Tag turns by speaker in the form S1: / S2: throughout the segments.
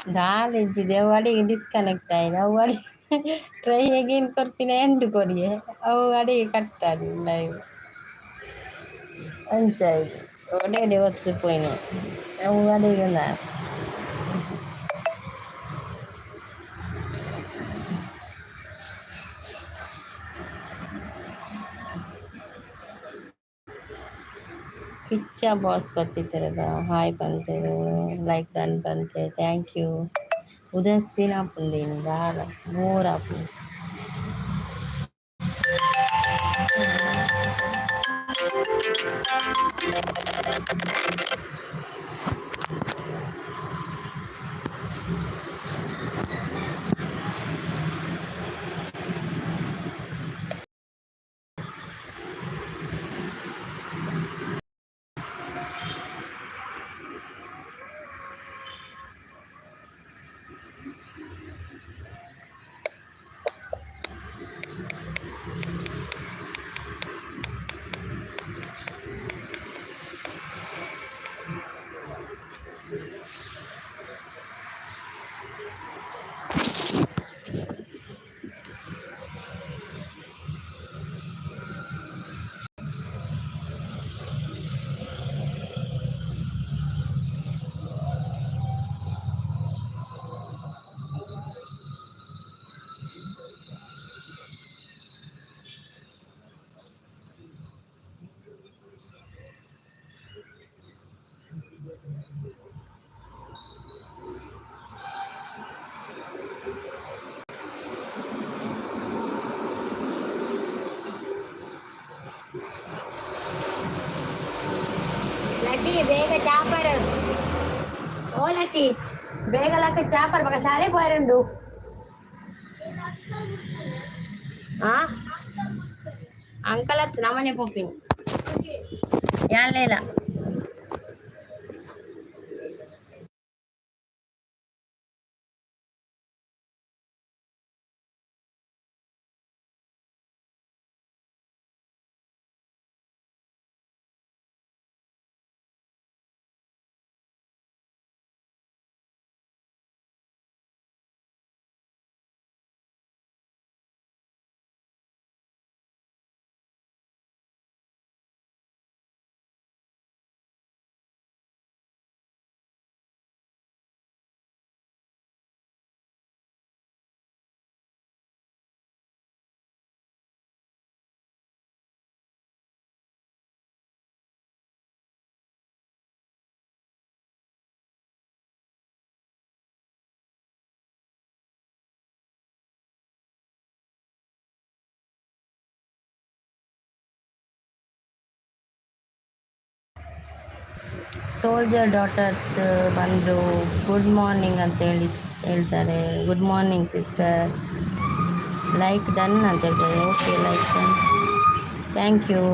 S1: ದಾಲಿಜ್ಜಿದೆ ಅವು ಅಡಿಗೆ ಡಿಸ್ಕನೆಕ್ಟ್ ಆಯ್ತು. ಅವು ಅಡಿ ಟ್ರೈ ಅಗೇನ್ ಕೊರ್ಪಿನ ಎಂಡ್ ಕೊರಿಯೆ. ಅವು ಅಡಿಗೆ ಕಟ್ ಆಂಡ್ ಲೈವ್. ಅಂಚಾಯ್ತು ಒಡೆ ಒತ್ತು ಪೋಯಿನ ಅವು ಅಡಿಗೆ. ಕಿಚ್ಚ ಬಾಸ್ ಬತ್ತಿತ್ತಿರದ ಹಾಯ್ ಪಂತೆರ್, ಲೈಕ್ ಡನ್ ಪಂತೆ. Thank you. ಉದಾಸೀನ ಆಪುಂಡು ದಾಲ ಬೋರ್ ಆಪುಂಡು. ಲಕ್ಕಿ, ಬೇಗ ಚಾಪರ್. ಓ ಲಕ್ಕಿ, ಬೇಗ ಲಕ್ಕ, ಚಾಪರ್ ಬಕ ಶಾಲೆ ಪೋಯರುಂಡು. ಆ ಅಂಕಲ್ ಹತ್ತು ನಮ್ಮನೆ ಪೋಪಿನಿ ಯಾನ್ಲೇಲ. ಸೋಲ್ಜರ್ ಡಾಟರ್ಸ್ ಬಂದರು, ಗುಡ್ ಮಾರ್ನಿಂಗ್ ಅಂತ ಹೇಳಿ ಹೇಳ್ತಾರೆ. Good morning sister, like done ಅಂತ ಹೇಳ್ತಾರೆ. Okay, like done, thank you.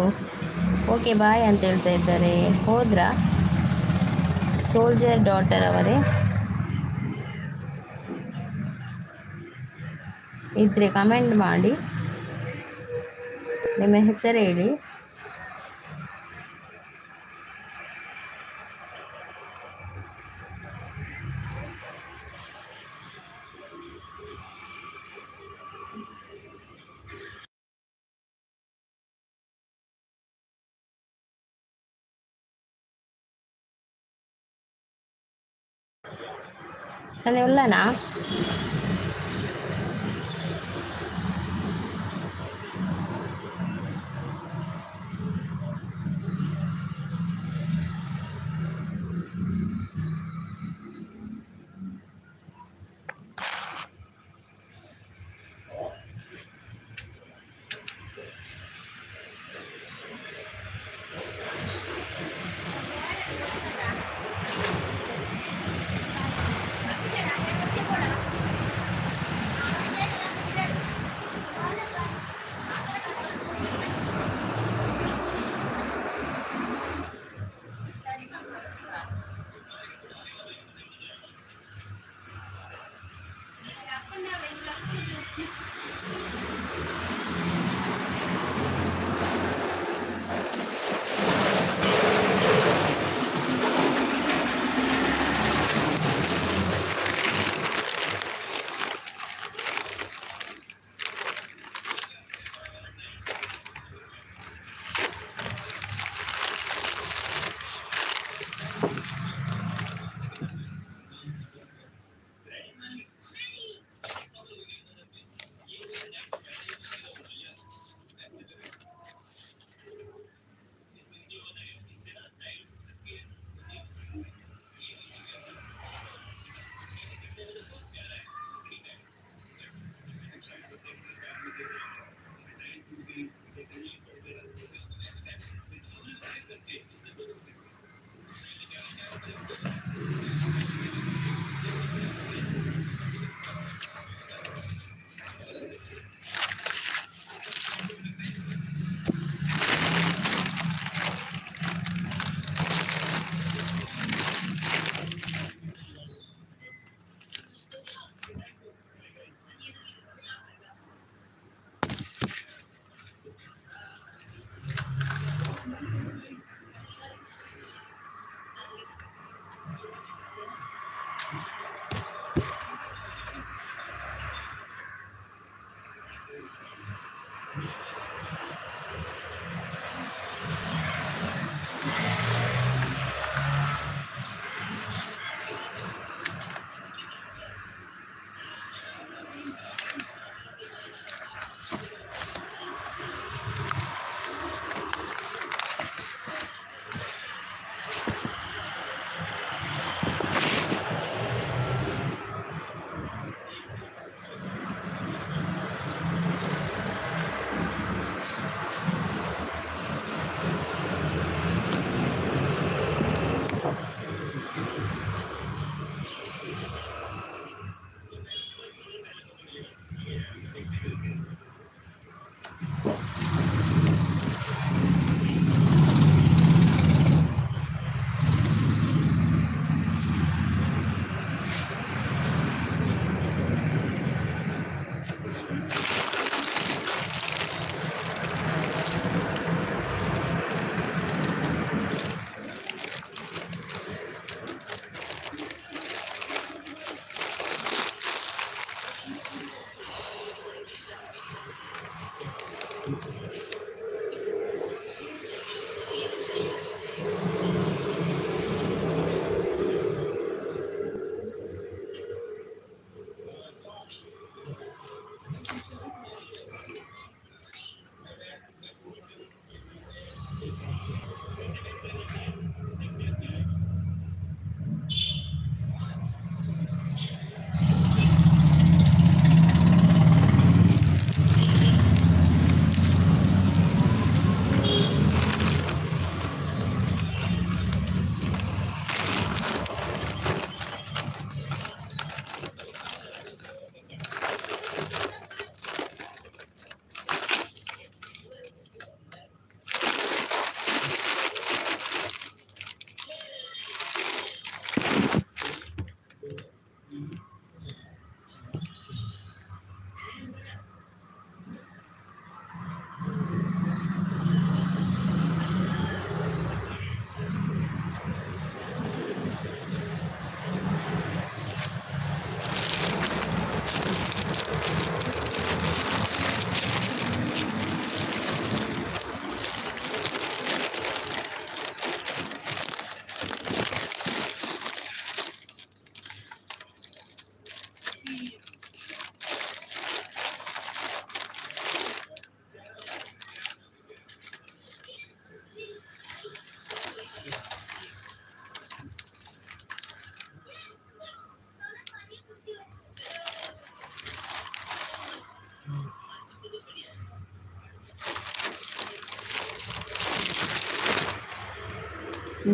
S1: Okay, bye ಅಂತ ಹೇಳ್ತಾ ಇದ್ದಾರೆ. ಹೋದ್ರಾ ಸೋಲ್ಜರ್ ಡಾಟರ್ ಅವರೇ? ಇದ್ದರೆ ಕಮೆಂಟ್ ಮಾಡಿ, ನಿಮ್ಮ ಹೆಸರು ಹೇಳಿ. ಸಣ್ಣ ಉಲ್ಲನಾ?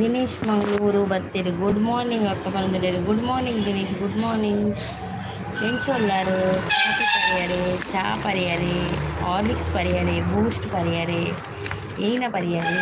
S1: ದಿನೇಶ್ ಮಂಗಳೂರು ಬತ್ತೀರಿ. ಗುಡ್ ಮಾರ್ನಿಂಗ್ ಅಕ್ಕ ಪನೊಂದುಲ್ಲೆರ್. Good morning Dinesh, good morning. ಎಂಚ ಉಲ್ಲಾರು? ಕಾಫಿ ಪರಿಯರೆ, ಚಾ ಪರಿಯರೆ, ಹಾರ್ಲಿಕ್ಸ್ ಪರಿಯರೆ, ಬೂಸ್ಟ್ ಪರಿಯರೆ, ಏನ ಪರಿಯರೆ?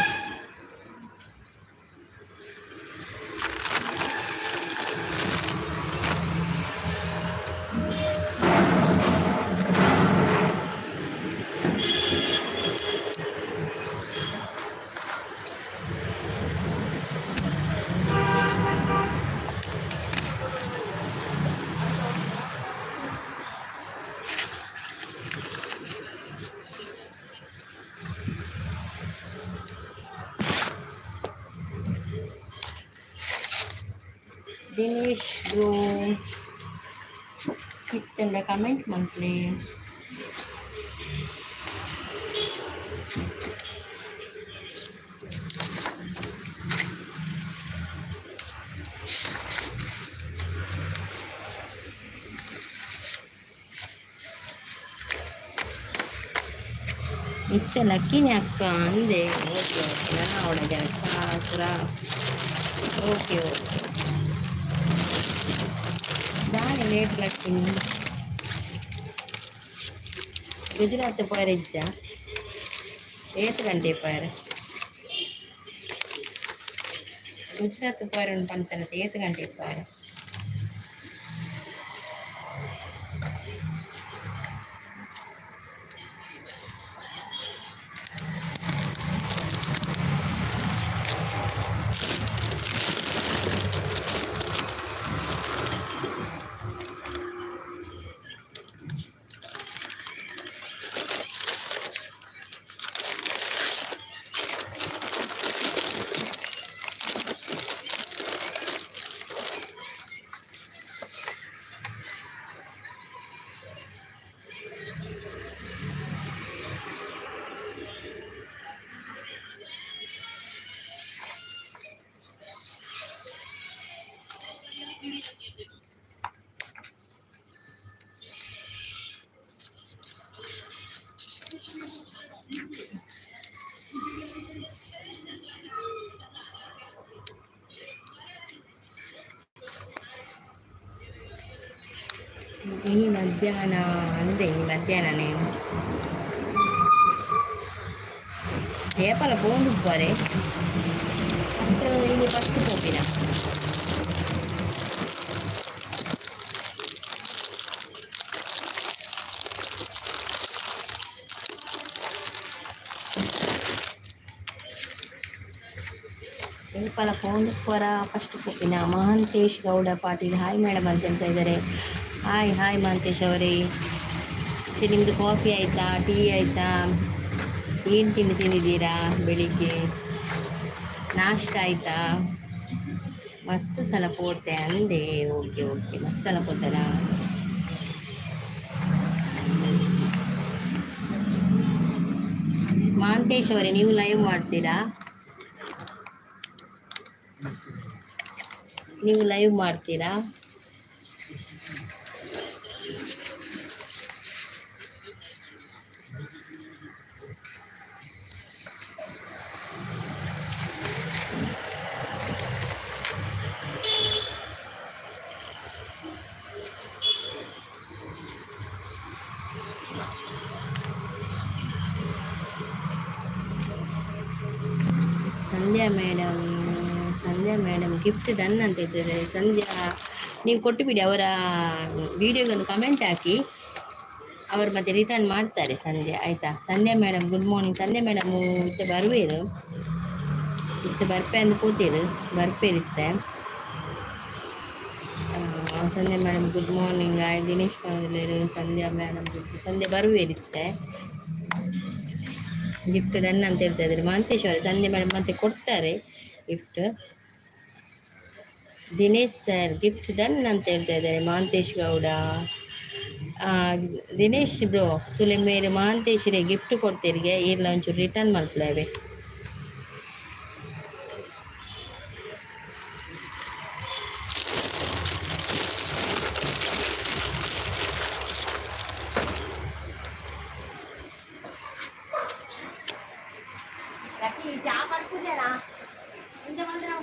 S1: ದಿನೇಶ್ ಬ್ರೋ, ಇತ್ತಂಡ ಕಮೆಂಟ್ ಮಲ್ಪುಲೆ. ಇತ್ತೆ ಲಕ್ಕಿನಿ ಅಕ್ಕ ಅಂದೆ. ಓಕೆ ಓಕೆ, ನನ್ನ ಒಳಗೆ ಚಾ ಪೂರ. ಓಕೆ ಓಕೆ, ದಾನೆ ಲೇಟ್ ಲಕ್ಕಿನಿ? ಗುಜರಾತ್ ಪೋಯರೆ ಇಜ್ಜ? ಏತ್ ಗಂಟೆ ಪೋಯರೆ? ಗುಜರಾತ್ ಪೋಯರೆ ಪಂತನ, ಏತ್ ಗಂಟೆ ಪೋಯರೆ? ಇನಿ ಮಧ್ಯಾಹ್ನ ಅಂದೆ, ಇನಿ ಮಧ್ಯಾಹ್ನನೇ. ಏಪಲ ಪೋಂದು ಪೋರೆ? ಅತ್ತ, ಇನಿ ಫಸ್ಟ್ ಪೋಪಿನ? ಏಪಲ ಪೋಂದು ಪೋರ, ಫಸ್ಟ್ ಪೋಪಿನ? ಮಹಾಂತೇಶ್ ಗೌಡ ಪಾಟೀಲ್ ಹಾಯ್ ಮೇಡಮ್ ಅಂತ ಹೇಳ್ತಾ ಇದ್ದಾರೆ. ಹಾಯ್ ಹಾಯ್ ಮಹಾಂತೇಶ್ ಅವರೇ. ನಿಮ್ಮದು ಕಾಫಿ ಆಯಿತಾ? ಟೀ ಆಯಿತಾ? ಏನು ತಿಂಡಿ ತಿಂದಿದ್ದೀರಾ? ಬೆಳಿಗ್ಗೆ ನಾಷ್ಟ ಆಯಿತಾ? ಮಸ್ತ್ ಸಲ ಪೋತೆ ಅಂದೆ. ಓಕೆ ಓಕೆ, ಮಸ್ತ್ ಸಲ ಪೋತಲ್ಲ. ಮಹಾಂತೇಶ್ ಅವರೇ, ನೀವು ಲೈವ್ ಮಾಡ್ತೀರಾ? ನೀವು ಲೈವ್ ಮಾಡ್ತೀರಾ? ಸಂಧ್ಯಾ ಮೇಡಮ್, ಸಂಧ್ಯಾ ಮೇಡಮ್ ಗಿಫ್ಟ್ ಡನ್ ಅಂತ ಇದ್ದಾರೆ. ಸಂಧ್ಯಾ, ನೀವು ಕೊಟ್ಟು ಬಿಡಿ. ಅವರ ವಿಡಿಯೋಗೆ ಒಂದು ಕಮೆಂಟ್ ಹಾಕಿ, ಅವರು ಮತ್ತೆ ರಿಟರ್ನ್ ಮಾಡ್ತಾರೆ ಸಂಧ್ಯಾ, ಆಯಿತಾ? ಸಂಧ್ಯಾ ಮೇಡಮ್, ಗುಡ್ ಮಾರ್ನಿಂಗ್. ಸಂಧ್ಯಾ ಮೇಡಮು ಇತ್ತೆ ಬರುವೇರು. ಇತ್ತೆ ಬರ್ಪೆ ಅಂದು ಕೂತೀರು, ಬರ್ಪೇರಿತ್ತೆ. ಸಂಧ್ಯಾ ಮೇಡಮ್ ಗುಡ್ ಮಾರ್ನಿಂಗ್. ಆಯ್ ದಿನೇಶ್ ಪಂದ್ಲೇರು. ಸಂಧ್ಯಾ ಮೇಡಮ್ ಗುಡ್, ಸಂಧ್ಯಾ ಬರುವೇರಿತ್ತೆ. ಗಿಫ್ಟ್ ಡನ್ ಅಂತ ಹೇಳ್ತಾ ಇದ್ದಾರೆ ಮಹಾಂತೇಶ್ ಅವರೇ. ಸಂಧ್ಯಾ ಮೇಡಮ್ ಮತ್ತೆ ಕೊಡ್ತಾರೆ gift. Dinesh sir gift done ಅಂತ ಹೇಳ್ತಾ ಇದ್ದಾರೆ. ಮಹಾಂತೇಶ್ ಗೌಡ, ದಿನೇಶ್ ಬ್ರೋ, ತುಲೆ ಮೇರೆ ಮಹಾಂತೇಶ್ರೆ ಗಿಫ್ಟ್ ಕೊಡ್ತೀರಿಗೆ, ಈರ್ಲ ಒಂಚೂರು ರಿಟರ್ನ್ ಮಾಡ್ತೇವೆ. ಚಾ ಪರ್ಪುಜರಾ? ಇಂಚ ಬಂದ್ರೆ ನಾವು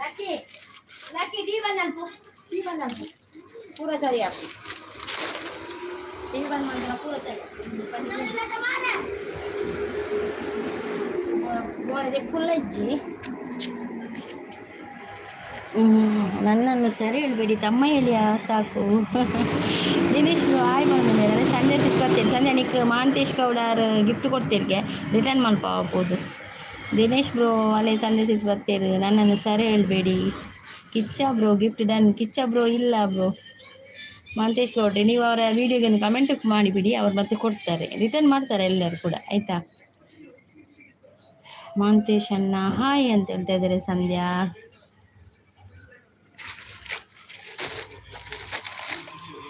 S2: ಲಕ್ಕಿ, ಲಕ್ಕಿ, ಟೀ ಬಂದಲ್ಪು, ಟೀ ಬಂದಲ್ಪು. ಪೂರ ಸರಿ ಆಪು. ಟಿವಿ ಬಂದ್ ಮಾಡ್ತಾರ, ಪೂರ ಸರಿ.
S1: ಕುಲ್ಲ ಇಜ್ಜಿ. ನನ್ನನ್ನು ಸರಿ ಹೇಳಬೇಡಿ, ತಮ್ಮ ಹೇಳಿಯ ಸಾಕು. ದಿನೇಶ್ ಹಾಯ್ ಬಂದಿದ್ದಾರೆ. ಸಂಜೆ ಸಿಸ್ ಬರ್ತೇನೆ. ಸಂಜೆ ನಿಕ್ ಮಹಾಂತೇಶ್ ಗೌಡರ್ ಗಿಫ್ಟ್ ಕೊಡ್ತೇನೆ, ರಿಟರ್ನ್ ಮಲ್ಪ ಹೋಗ್ಬೋದು. ದಿನೇಶ್ ಬ್ರೋ, ಅಲ್ಲೇ ಸಂಜೆ ಸಿಸ್ ಬರ್ತೇನೆ. ನನ್ನನ್ನು ಸರಿ ಹೇಳಬೇಡಿ. Kiccha bro, gift done. Kiccha bro, ಇಲ್ಲ ಬ್ರೋ. ಮಹಾಂತೇಶ್ ಗೌಡ್ರೆ, ನೀವು ಅವರ ವೀಡಿಯೋಗೆ ಒಂದು ಕಮೆಂಟ್ ಮಾಡಿಬಿಡಿ, ಅವ್ರು ಮತ್ತೆ ಕೊಡ್ತಾರೆ, ರಿಟರ್ನ್ ಮಾಡ್ತಾರೆ ಎಲ್ಲರೂ ಕೂಡ, ಆಯಿತಾ? ಮಹಾಂತೇಶ್ ಅಣ್ಣ ಹಾಯ್ ಅಂತ ಹೇಳ್ತಾ ಇದ್ದಾರೆ ಸಂಧ್ಯಾ.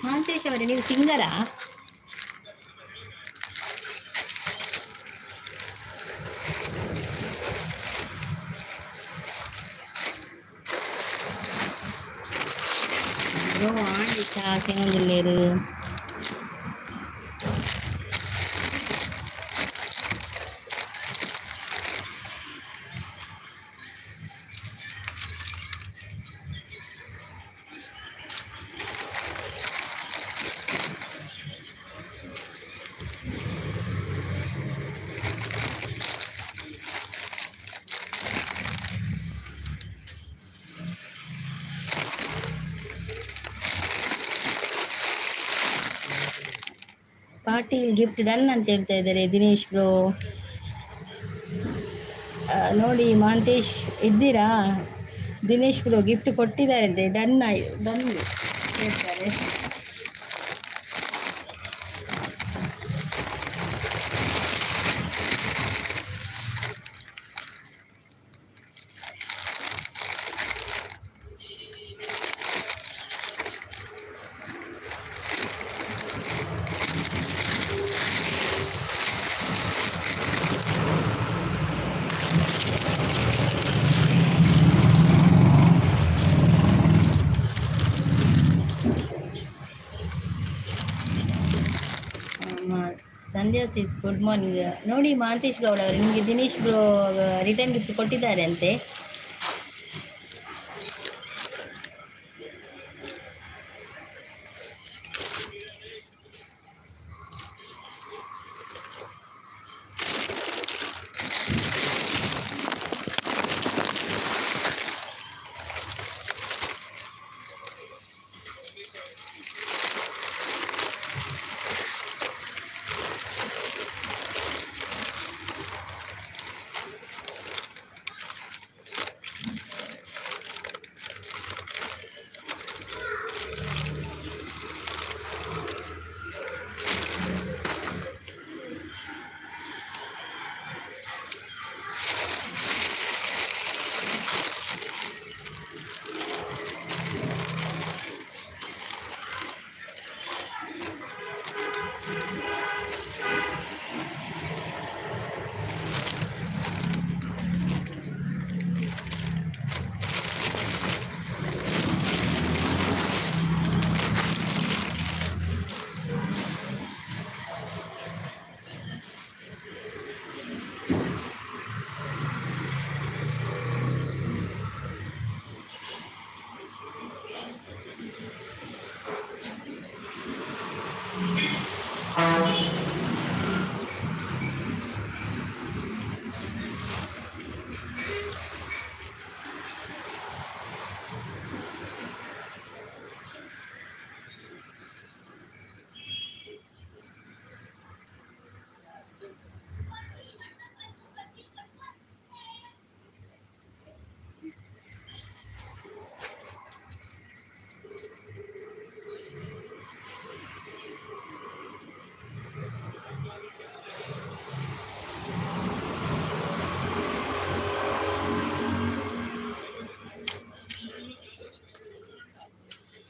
S1: ಮಹಾಂತೇಶ್ ಅವರೇ, ನೀವು ಸಿಂಗರಾ? ಬ್ರೋ, ಆಂಡಿ ಕೇಳೊಂದಿಲ್ಲೇರು. ಪಾಟೀಲ್, ಗಿಫ್ಟ್ ಡನ್ ಅಂತ ಹೇಳ್ತಾ ಇದ್ದಾರೆ ದಿನೇಶ್ ಬ್ರೋ. ನೋಡಿ ಮಹಾಂತೇಶ್ ಇದ್ದೀರಾ? ದಿನೇಶ್ ಬ್ರೋ ಗಿಫ್ಟ್ ಕೊಟ್ಟಿದ್ದಾರೆ ಅಂತೆ. ಡನ್ ಆಯ್ ಡನ್ ಹೇಳ್ತಾರೆ. ಸಂಧ್ಯಾ ಸಿಸ್, ಗುಡ್ ಮಾರ್ನಿಂಗ್. ನೋಡಿ ಮಹಾಂತೇಶ್ ಗೌಡ ಅವರು, ನಿಮಗೆ ದಿನೇಶ್ ಬ್ರೋ ರಿಟರ್ನ್ ಗಿಫ್ಟ್ ಕೊಟ್ಟಿದ್ದಾರೆ ಅಂತೆ.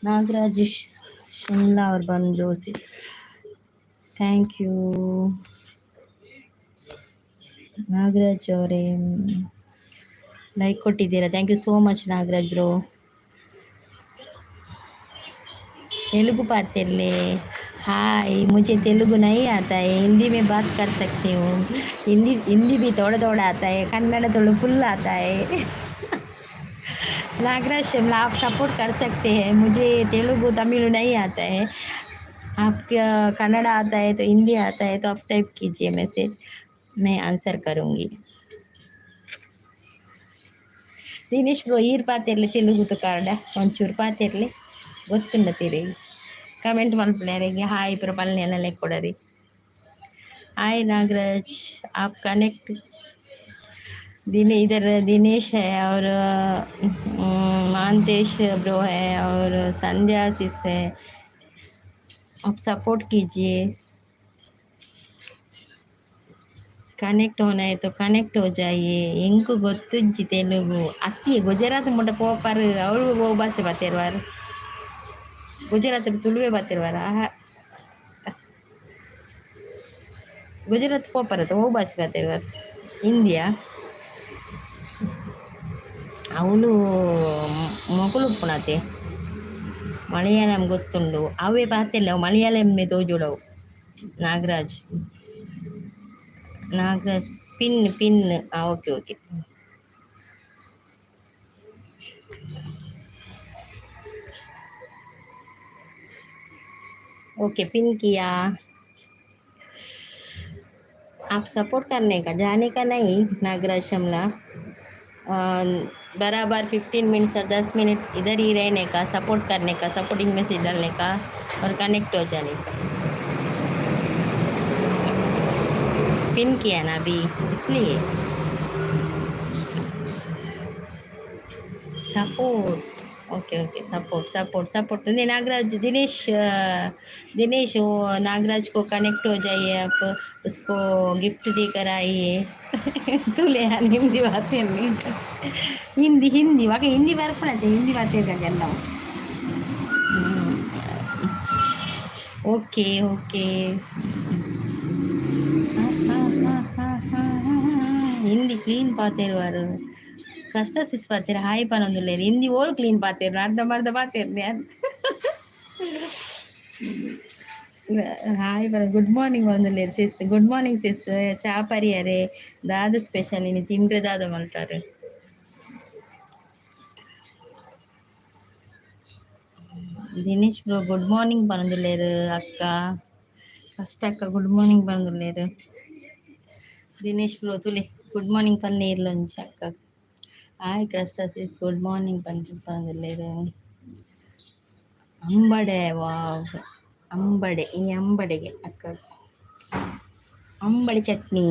S1: ನಾಗರಾಜ್ ಶಿಮ್ಲಾ ಅವ್ರು ಬಂದರು. ಸಿ, thank you Nagaraj ಅವರೇ, ಲೈಕ್ ಕೊಟ್ಟಿದ್ದೀರಾ. Thank you so much Nagaraj bro. Telugu पातेरले हाय. मुझे तेलुगु नहीं आता है, हिंदी में बात कर सकती हूँ. हिंदी, हिंदी भी थोड़ा थोड़ा आता है. कन्नड़ थोड़ा फुल आता है. नागराज शिमला, आप सपोर्ट कर सकते हैं। मुझे तेलुगु तमिल नहीं आता है। आपका कन्नड़ा आता है तो हिंदी आता है तो आप टाइप कीजिए मैसेज, मैं आंसर करूँगी। ದಿನೇಶ್ ಬ್ರೋ, ಈರ್ ಪಾತೆರ್ಲೆ ತೆಲುಗು ಕನ್ನಡ ಒಂಚೂರು ಪಾತೆರ್ಲೆ, ಗೊತ್ತುಂಡ ತಿರಿ. ಕಮೆಂಟ್ ಮಲ್ಪುಲೆ ಹಾಯ್ ಪೂರ ಪಲ್ಲೆ ಎಲ್ಲ ಲೆಕ್ಕೊಡರಿ. हाय नागराज, आप कनेक्ट। दिने इधर दिनेश है और मानतेश ब्रो है और संध्या सिस है। आप सपोर्ट कीजिए। कनेक्ट होना है तो कनेक्ट हो जाइए। ಎಂಕು ಗೊತ್ತುಜ್ಜಿ ತೆಲುಗು. ಅತ್ತಿ ಗುಜರಾತ್ ಮುಟ್ಟ ಪೋಪರ್, ಅವಳು ಓ ಭಾಷೆ ಪಾತೆರುವಾರ್? ಗುಜರಾತ್ ತುಳುವೆ ಪಾತೆರುವಾರ? ಗುಜರಾತ್ ಪೋಪರತ್ತ, ಓ ಭಾಷೆ ಪಾತೆರುವಾರ್? ಹಿಂದಿಯಾ? ಅವಳು ಮೊಕುಲು ಉಪ್ಪುನತೆ. ಮಲಯಾಳಂ ಗೊತ್ತುಂಡು, ಅವೇ ಪಾತೆರ್ಲೆ. ಅವು ಮಲಯಾಳಮ್ಮೆ ತೋಜುಡವು. Nagaraj, Nagaraj, pin pin. Okay okay okay, pin किया। आप सपोर्ट करने का, जाने का नहीं। नागराज शमला, बराबर 15 मिनट्स और 10 मिनट इधर ही रहने का, सपोर्ट करने का, सपोर्टिंग मैसेज डालने का और कनेक्ट हो जाने का। पिन किया ना अभी, इसलिए support. Okay okay, support support support. नहीं, नागराज, दिनेश, दिनेश, वो नागराज को कनेक्ट हो जाइए आप, उसको गिफ्ट देकर आइए। तू हिंदी बातें नहीं, हिंदी हिंदी वाकई हिंदी ಬರ್ಪುಣತೆ, ಹಿಂದಿ ಮಾತಾಡ್ಕೊಂಡು. ಓಕೆ ಓಕೆ, ಹಿಂದಿ ಕ್ಲೀನ್ ಪಾತೆರುವಾರು. ಕಷ್ಟ ಸಿಸ್ ಪಾತೆರ. ಹಾಯ್ ಪನೊಂದುಲ್ಲೆರ್. ಹಿಂದಿ ಓಲ್ ಕ್ಲೀನ್ ಪಾತೆರು? ಅರ್ಧ ಮರ್ಧ ಪಾತೆರ್ನೆ. ಹಾಯ್ ಪನ, ಗುಡ್ ಮಾರ್ನಿಂಗ್ ಒಂದುಲ್ಲೆರ್ ಸಿಸ್. Good morning sis. ಚಾ ಪರಿಯರೆ? ದಾದ ಸ್ಪೆಷಲ್ ಇನಿ? ತಿಂಡ್ರೆ ದಾದ ಮಲ್ತಾರೆ? ದಿನೇಶ್ ಬ್ರೋ, ಗುಡ್ ಮಾರ್ನಿಂಗ್ ಪನೊಂದುಲ್ಲೆರ್ ಅಕ್ಕ. ಫಸ್ಟ್ ಅಕ್ಕ ಗುಡ್ ಮಾರ್ನಿಂಗ್ ಪನೊಂದುಲ್ಲೆರ್. ದಿನೇಶ್ ಬ್ರೋ, ತುಲೆ, ಗುಡ್ ಮಾರ್ನಿಂಗ್ ಪನ್ನೀರ್ಲೊಂಜಿ ಅಕ್ಕ. ಹಾಯ್ ಕ್ರಸ್ಟಾ ಸಿಸ್, ಗುಡ್ ಮಾರ್ನಿಂಗ್ ಪನೊಂದುಲ್ಲೆರ್. ಅಂಬಡೆ, ವಾವ್, ಅಂಬಡೆ. ಈ ಅಂಬಡೆಗೆ ಅಕ್ಕ, Ambadi chutney.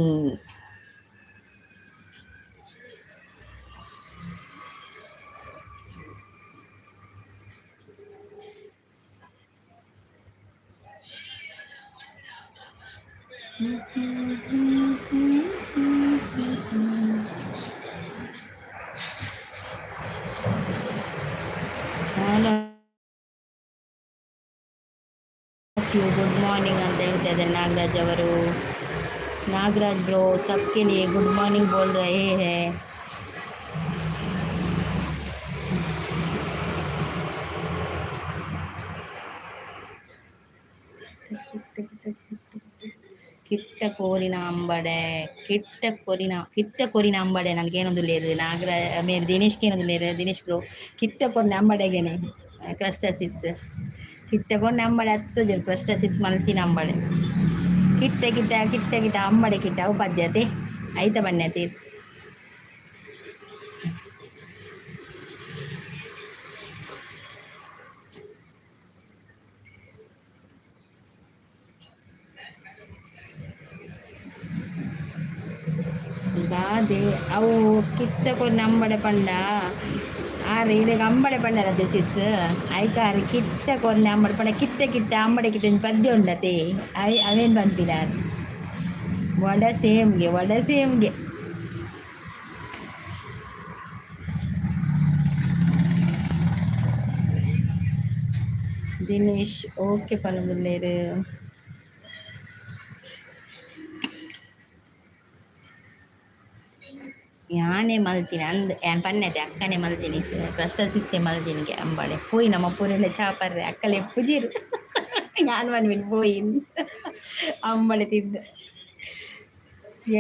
S1: All of you good morning ಅಂತ ಹೇಳ್ತಾ ಇದ್ದಾರೆ ನಾಗರಾಜ್ ಅವರು. नागराज ब्रो सबके लिए गुड मॉर्निंग बोल रहे हैं। ಕಿಟ್ಟ ಕೋರಿನ ಅಂಬಡೆ, ಕಿಟ್ಟ ಕೊರಿನ, ಕಿಟ್ಟ ಕೊರಿನ ಅಂಬಡೆ. ನನಗೇನೊಂದು ನಾಗರ ಮೇರೆ ದಿನೇಶ್ಗೆ ಏನೊಂದು. ದಿನೇಶ್ ಬ್ರೋ, ಕಿಟ್ಟ ಕೊರಿನ ಅಂಬಡೆಗೇನೆ. ಕ್ರಸ್ಟಸಿಸ್ ಕಿಟ್ಟ ಕೊರಿನ ಅಂಬಡೆ ಹತ್ತು ತೋಜರು. ಕ್ರಸ್ಟಸಿಸ್ ಮಲ್ತಿನ ಅಂಬಡೆ. ಕಿಟ್ಟ ಕಿಟ್ಟ ಕಿಟ್ಟ ಕಿಟ್ಟ ಅಂಬಡೆ ಕಿಟ್ಟ. ಅವು ಪದ್ಯತೆ ಐತ ಬನ್ನಿ. ದಾದೆ ಅವು ಕಿಟ್ಟ ಕೊರಿನ ಅಂಬಡೆ ಪಂಡ ಆರ್ ಇರೆಗ್ ಅಂಬಡೆ ಪಂಡರತೆ ಸಿಸ್. ಐಕಾರ್ ಕಿಟ್ಟ ಕೊರ್ನೆ ಅಂಬಡೆ ಪಂಡ ಕಿಟ್ಟ ಕಿಟ್ಟ ಅಂಬಡೆ ಕಿಟ್ಟ ಒಂಜಿ ಪದ್ಯ ಉಂಡತೆ, I ಅವೇನ್ ಪನ್ಪಿನಾರ್. ವಡ ಸೇಮ್ಗೆ, ವಡ ಸೇಮ್ಗೆ. ದಿನೇಶ್ ಓಕೆ ಪನೊಂದುಲ್ಲೆರ್. ಯಾನೇ ಮಲ್ತಿನಿ ಅಂದ್ ಯಾನ್ ಪನ್ನೆತೆ, ಅಕ್ಕನೆ ಮಲ್ತಿನಿ, ಕಷ್ಟ ಸಿಸ್ತೆ ಮಲ್ತಿನಿಗೆ ಅಂಬಡೆ. ಪೋಯಿ ನಮ್ಮ ಪೂರೆಲ್ಲ ಚಾ ಪರ್ರೆ. ಅಕ್ಕಲೆ ಪುಜಿರು. ಯಾನ್ ಪನ್ಪಿನಿ ಪೋಯಿ ಅಂಬಡೆ ತಿಂದು.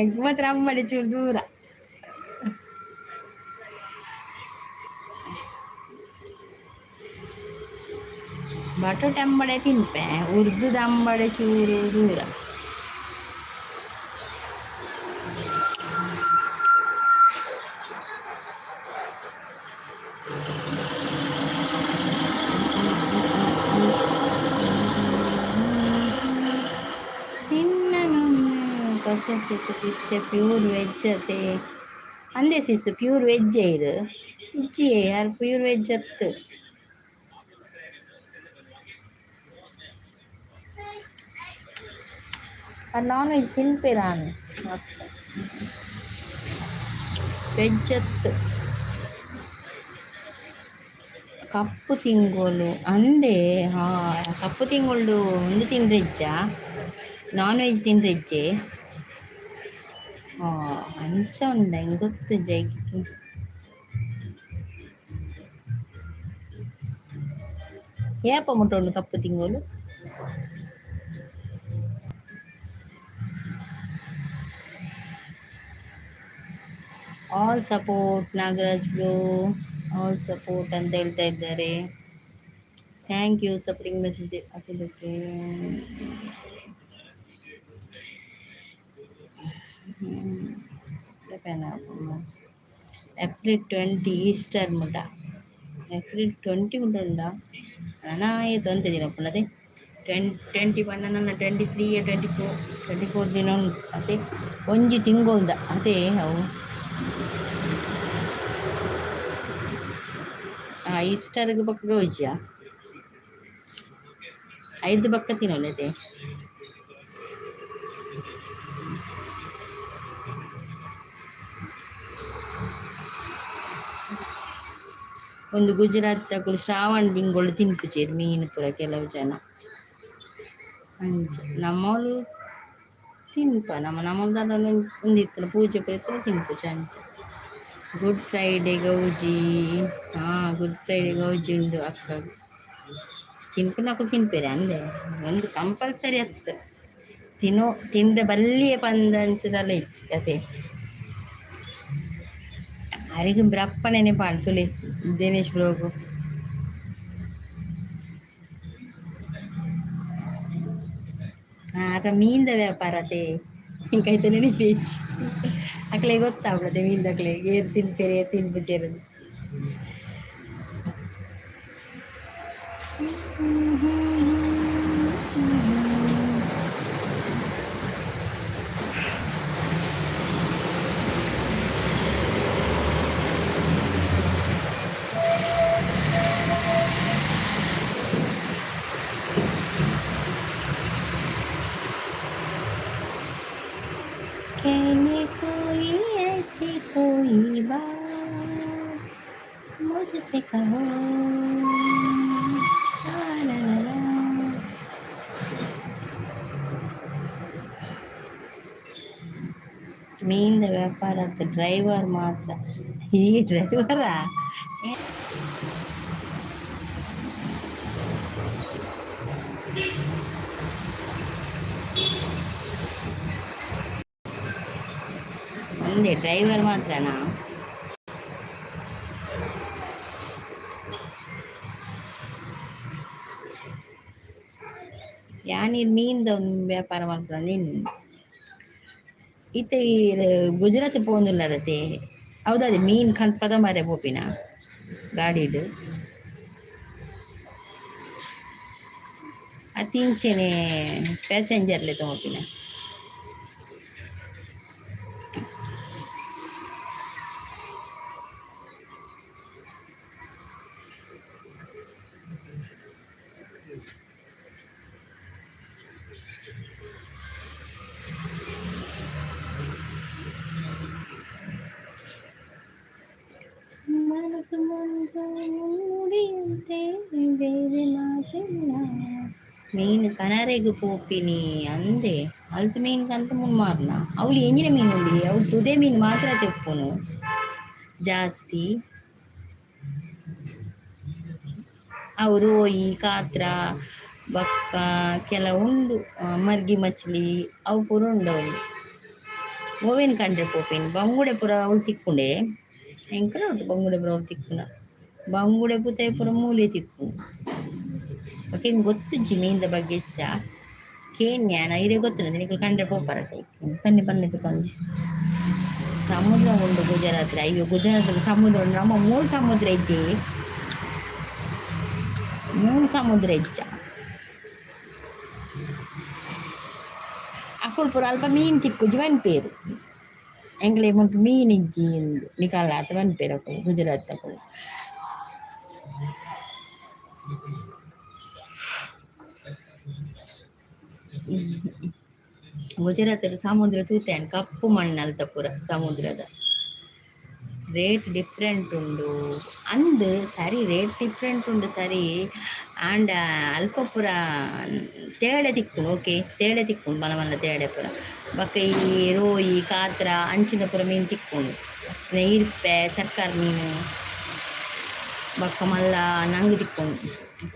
S1: ಎಂಕ್ ಮಾತ್ರ ಅಂಬಡೆ ಚೂರು ದೂರ. ಬಟೋಟೆ ಅಂಬಡೆ ತಿನ್ಪೆ ಉರ್ದುದ ಅಂಬಡೆ ಚೂರು ದೂರ. ಸಿಸ್ ಪ್ಯೂರ್ ವೆಜ್ ಅತೆ ಅಂದೆ ಸಿಸ್ ಪ್ಯೂರ್ ವೆಜ್ ಇರು ಇಜ್ಜಿ ಯಾರು ಪ್ಯೂರ್ ವೆಜ್ ಅತ್ತು. ಅದು ನಾನ್ ವೆಜ್ ತಿನ್ಪೇರಾನ್ ವೆಜ್ ಅತ್ತು. ಕಪ್ಪು ತಿಂಗಳು ಅಂದೆ. ಹಾ, ಕಪ್ಪು ತಿಂಗಳು ಒಂದು ತಿಂಡ್ರೆಜ್ಜ ನಾನ್ ವೆಜ್ ತಿಂಡ್ರೆಜ್ಜೆ. ಅಂಚ ಉಂಡ ಹಿಂಗೆ ಗೊತ್ತು ಜೈಕಿ. ಏಪ ಮುಟ್ಟ ಉಂಡು ಕಪ್ಪು ತಿಂಗಳು? All support Nagaraj bro, all support ಅಂತ ಹೇಳ್ತಾ ಇದ್ದಾರೆ. Thank you supporting message ಹಾಕಿದ್ದಕ್ಕೆ. ಏಪ್ರಿಲ್ 20 ಈಸ್ಟರ್ ಮುಟ. ಏಪ್ರಿಲ್ 20 ಮುಟ ಉಂಡ ನಾನಾಯ್ತು ಅಂತ ದಿನ ಅದೇ 21 ನನ್ನ 23, 24, 24 ದಿನ ಉಂಟು. ಅದೇ ಒಂಜಿ ತಿಂಗೊಲ್ದ ಅದೇ ಅವು. ಈಸ್ಟರ್ಗೆ ಬೊಕ್ಕ ಗೌಜಿಯ ಐದು ಬಕ್ಕ ತಿನ್ನೋಲ್ಲದೆ. ಒಂದು ಗುಜರಾತ್ ತಕುಲು ಶ್ರಾವಣ ತಿಂಗಳು ತಿನ್ಪುಜೆರ್ ಮೀನು ಪೂರ ಕೆಲವು ಜನ. ಅಂಚ ನಮ್ಮೋಲು ತಿನ್ಪ ನಮ್ಮ ನಮ್ಮಲ್ದಾಲ ಒಂದಿತ್ತಲ್ಲ ಪೂಜೆ ಪೂರ ಇತ್ತಲ್ಲ ತಿನ್ಪುಜ ಅಂಚ. ಗುಡ್ ಫ್ರೈಡೆ ಗೌಜಿ. ಹಾಂ, ಗುಡ್ ಫ್ರೈಡೆ ಗೌಜಿ ಉಂಡು ಅಕ್ಕ. ತಿನ್ಪುನಕುಲು ತಿನ್ಪೇರೆ ಅಂದೆ ಒಂದು ಕಂಪಲ್ಸರಿ ಅತ್ತು ತಿನ್ನೋ ತಿಂದ್ರೆ ಬಲ್ಲಿಯೇ ಪಂದ ಅಂಚದಲ್ಲ ಇಜ್ಜಿ ಅದೇ. ಅರೆಗ್ ಬ್ರಪ್ಪನೆನೆ ಪಾಡ್ ತುಲೆ ದಿನೇಶ್ ಬ್ರೋಗು. ಹಾಂ, ಅಟ ಮೀನ್ದ ವ್ಯಾಪಾರ ಅತೆ ಎಂಕೈತೆ ನೆನಪೇಜ್ ಅಕ್ಲೆಗ್ ಗೊತ್ತಾಪುಂಡು ಮೀನ್ದಕ್ಲೆಗ್ ಏರ್ ತಿನ್ಪೆರ್ ಏರ್ ತಿನ್ಪುಜೆರ್. कहने कोई ऐसी कोई बात मुझसे कहो. ला ला ला ला. ಮೀನ್ದ ವ್ಯಾಪಾರ ಡ್ರೈವರ್ ಮಾತ್ರ. ಈ ಡ್ರೈವರಾ? ಒಂದೇ ಡ್ರೈವರ್ ಮಾತ್ರನಾ? ಯಾನ್ ಮೀನ್ದ ಒಂದು ವ್ಯಾಪಾರ ಮಲ್ಪುನ. ಇತ್ತೆ ಈರ್ ಗುಜರಾತ್ ಪೋವೊಂದುಲ್ಲರತೆ ಹೌದಾದೆ ಮೀನ್ ಕನ್ಪದ ಮಾರೆ ಪೋಪಿನ ಗಾಡಿಡ್. ಅತಿಂಚೆನೆ ಪ್ಯಾಸೆಂಜರ್ಲೆ ಪೋಪಿನ. ಮನಸ್ಸು ಮುಂದು ನುಡಿಯಂತೆ ಬೇರೆ ಮಾತಿಲ್ಲ. ಮೀನು ಕನರೆಗ್ ಪೋಪಿನಿ ಅಂದೆ. ಅಲ್ತ್ ಮೀನ್ ಕಂತ ಮುನ್ ಮಾರ್ನ ಅವ್ಲು ಎಂಜಿನ ಮೀನು ಉಂಡಿ ಅವು ತುದೆ ಮೀನು ಮಾತ್ರ ತೆಪ್ಪುನು ಜಾಸ್ತಿ. ಅವು ರೋಯಿ ಕಾತ್ರ ಬೊಕ್ಕ ಕೆಲವು ಉಂಡು ಮರ್ಗಿ ಮಚ್ಲಿ ಅವು ಪೂರ ಉಂಡು ಅವ್ಲು. ಒವೆನ್ ಕಂಡ್ರೆ ಪೋಪಿನಿ ಬಂಗುಡೆ ಪೂರ ಅವ್ಲು ತಿಕ್ಕುಂಡೆ. ಎಂಕಲ ಉಂಟು ಬಂಗುಡೆ ಪೂರ ಅವ್ಲು ತಿಕ್ಕುನ. ಬಂಗುಡೆ ಪೂತ ಪೂರ ಮೂಲೆ ತಿಕ್ಕು. ಓಕೆ, ಗೊತ್ತುಜ್ಜಿ ಮೀನ್ದ ಬಗ್ಗೆ ಹೆಚ್ಚ ಕೇನ್ಯಾನ ಇರೆ ಗೊತ್ತಿಲ್ಲ. ನಿಕುಲು ಕಂಡ್ರೆ ಪೋಪರತೆ ಪನ್ನೆ ಪನ್ನೆ ತಕೊಂಜಿ ಸಮುದ್ರ ಉಂಡು ಗುಜರಾತ್. ಅಯ್ಯೋ, ಗುಜರಾತ್ ಸಮುದ್ರ ಉಂಡು. ನಮ್ಮ ಮೂರು ಸಮುದ್ರ ಇಜ್ಜಿ, ಮೂರು ಸಮುದ್ರ ಇಜ್ಜ. ಅಕುಲು ಪೂರ ಅಲ್ಪ ಮೀನು ತಿಕ್ಕುಜಿ ಪನ್ಪೇರು. ಎಂಕ್ಲೆ ಮುಲ್ಪ ಮೀನ್ ಇಜ್ಜಿ ನಿಕಲ್ಲ ಆತ ಪನ್ಪೇರು ಅಕುಲು, ಗುಜರಾತ್ ಅಕುಲು. ಗುಜರಾತ್ ಸಮುದ್ರ ತೂತೇನ್, ಕಪ್ಪು ಮಣ್ಣಲ್ತ ಪೂರ ಸಮುದ್ರದ. ರೇಟ್ ಡಿಫ್ರೆಂಟ್ ಉಂಡು ಅಂದ್ ಸರಿ, ರೇಟ್ ಡಿಫ್ರೆಂಟ್ ಉಂಡು ಸರಿ. ಆಂಡ ಅಲ್ಪ ಪೂರ ತೇಡೆ ತಿಕ್ಕುಂಡು. ಓಕೆ, ತೇಡೆ ತಿಕ್ಕುಂಡು, ಮಲ್ಲ ಮಲ್ಲ ತೇಡೆ ಪೂರ. ಬೊಕ್ಕ ಈ ರೋಯಿ, ಕಾತ್ರ ಅಂಚಿನ ಪೂರ ಮೀನು ತಿಕ್ಕುಂಡು. ಇರ್ಪೆ, ಸರ್ಕಾರ ಮೀನು, ಬೊಕ್ಕ ಮಲ್ಲ ನಂಗ್ ತಿಕ್ಕುಂಡು,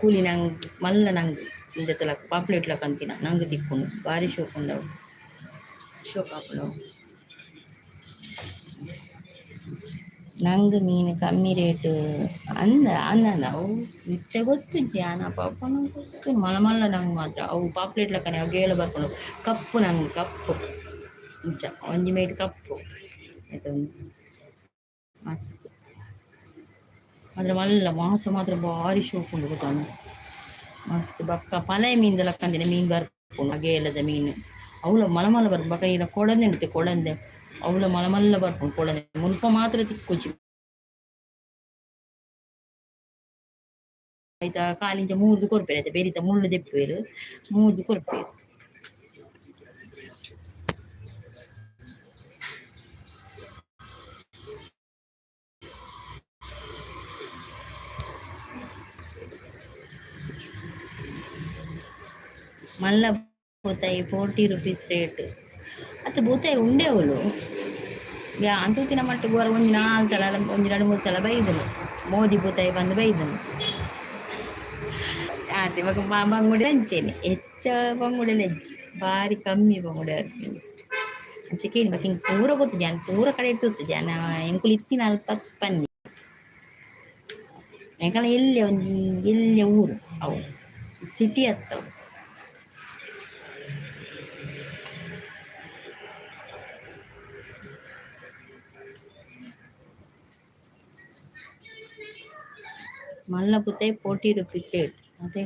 S1: ಕೂಲಿ ನಂಗ್, ಮಲ್ಲ ನಂಗ್, ಇಂದೆತ ಪಾಪ್ಲೆಟ್ ಲಕ್ಕಂತಿನ ನಂಗ್ ತಿಕ್ಕುಂಡು. ಭಾರಿ ಶೋಕು ಉಂಡು ಅವು, ಶೋಕು ಆಪುಂಡು. ನಂಗ್ ಮೀನು ಕಮ್ಮಿ ರೇಟ್ ಅಂದ ಅಂದ ಅವು ಇತ್ತೆ ಗೊತ್ತುಜ್ಜಿ. ಆನ ಪಾಪ ನಂಗೆ ಗೊತ್ತು, ಮಲ್ಲ ಮಲ್ಲ ನಂಗ್ ಮಾತ್ರ ಅವು ಪಾಪ್ಲೆಟ್ ಲಕ್ಕನೆ ಅವು ಗೇಲ ಬರ್ಪುಂಡು. ಕಪ್ಪು ನಂಗ್, ಕಪ್ಪು ಇಂಚ ಒಂಜಿ ಮೇಟ್ ಕಪ್ಪು ಆಯ್ತು, ಮಸ್ತ್ ಮಾತ್ರ. ಮಲ್ಲ ಮಾಸ ಮಾತ್ರ ಭಾರಿ ಶೋಕು ಉಂಡು ಗೊತ್ತಾ, ಮಸ್ತ್. ಬೊಕ್ಕ ಪಲಯ ಮೀನ್ದ ಲಕ್ಕಂದಿನ ಮೀನು ಬರ್ಪುಂಡು, ಅಗೇಲದ ಮೀನು. ಅವುಲ ಮಲ್ಲ ಮಲ್ಲ ಬರ್ಪುಂಡು. ಬೊಕ್ಕ ಈನ ಕೊಡಂದೆ ಉಂಟು, ಕೊಡಂದೆ ಅವುಲ ಮಲ್ಲ ಮಲ್ಲ ಬರ್ಪುಂಡು. ಕೊಡಂದೆ ಮುಲ್ಪ ಮಾತ್ರ ತಿಕ್ಕುಜಿ. ಐತ ಕಾಲಿಂಚ ಮೂರ್ದು ಕೊರ್ಪೆರ್, ಐತ ಬೆರಿತ ಮುಳ್ಳು ದೆಪ್ಪುವೆರ್, ಮೂರ್ದು ಕೊರ್ಪೆರ್. ಮಲ್ಲ ಬೂತಾಯಿ 40 ರುಪೀಸ್ ರೇಟ್ ಅತ್ತ. ಬೂತಾಯಿ ಉಂಡೆ ಅವಳು ಯಾ ಅಂತೂತಿನ ಮಟ್ಟಿಗೆ ಹೊರ ಒಂಜಿ ನಾಲ್ ಸಲ, ಒಂಜಿ ಎರಡು ಮೂರು ಸಲ ಬೈದನು. ಮೋದಿ ಬೂತಾಯಿ ಬಂದು ಬೈದನು ಆತೆ. ಬೊಕ ಬಂಗುಡೆ ಅಂಚೆನೆ, ಹೆಚ್ಚ ಬಂಗುಡೆ ಇಜ್ಜಿ, ಬಾರಿ ಕಮ್ಮಿ ಬಂಗುಡೆ ಬರ್ಪುಂಡು. ಅಂಚ ಕೇನಿ. ಬೊಕ ಎಂಕ್ ಪೂರ ಗೊತ್ತುಜಿ, ಯಾನ್ ಪೂರ ಕಡೆ ತೂತುಜಿ. ಯಾನ್ ಎಂಕುಲು ಇತ್ತಿನ ಅಲ್ಪ ಪನ್ನಿ. ಎಂಕಲ್ನ ಎಲ್ಯ ಒಂಜಿ ಎಲ್ಯ ಊರು ಅವು, ಸಿಟಿ ಅತ್ತ ಅವು. ಮಲ್ಲ ಬೂತಾಯಿ 40 ರುಪೀಸ್ ರೇಟ್ ಅದೇ.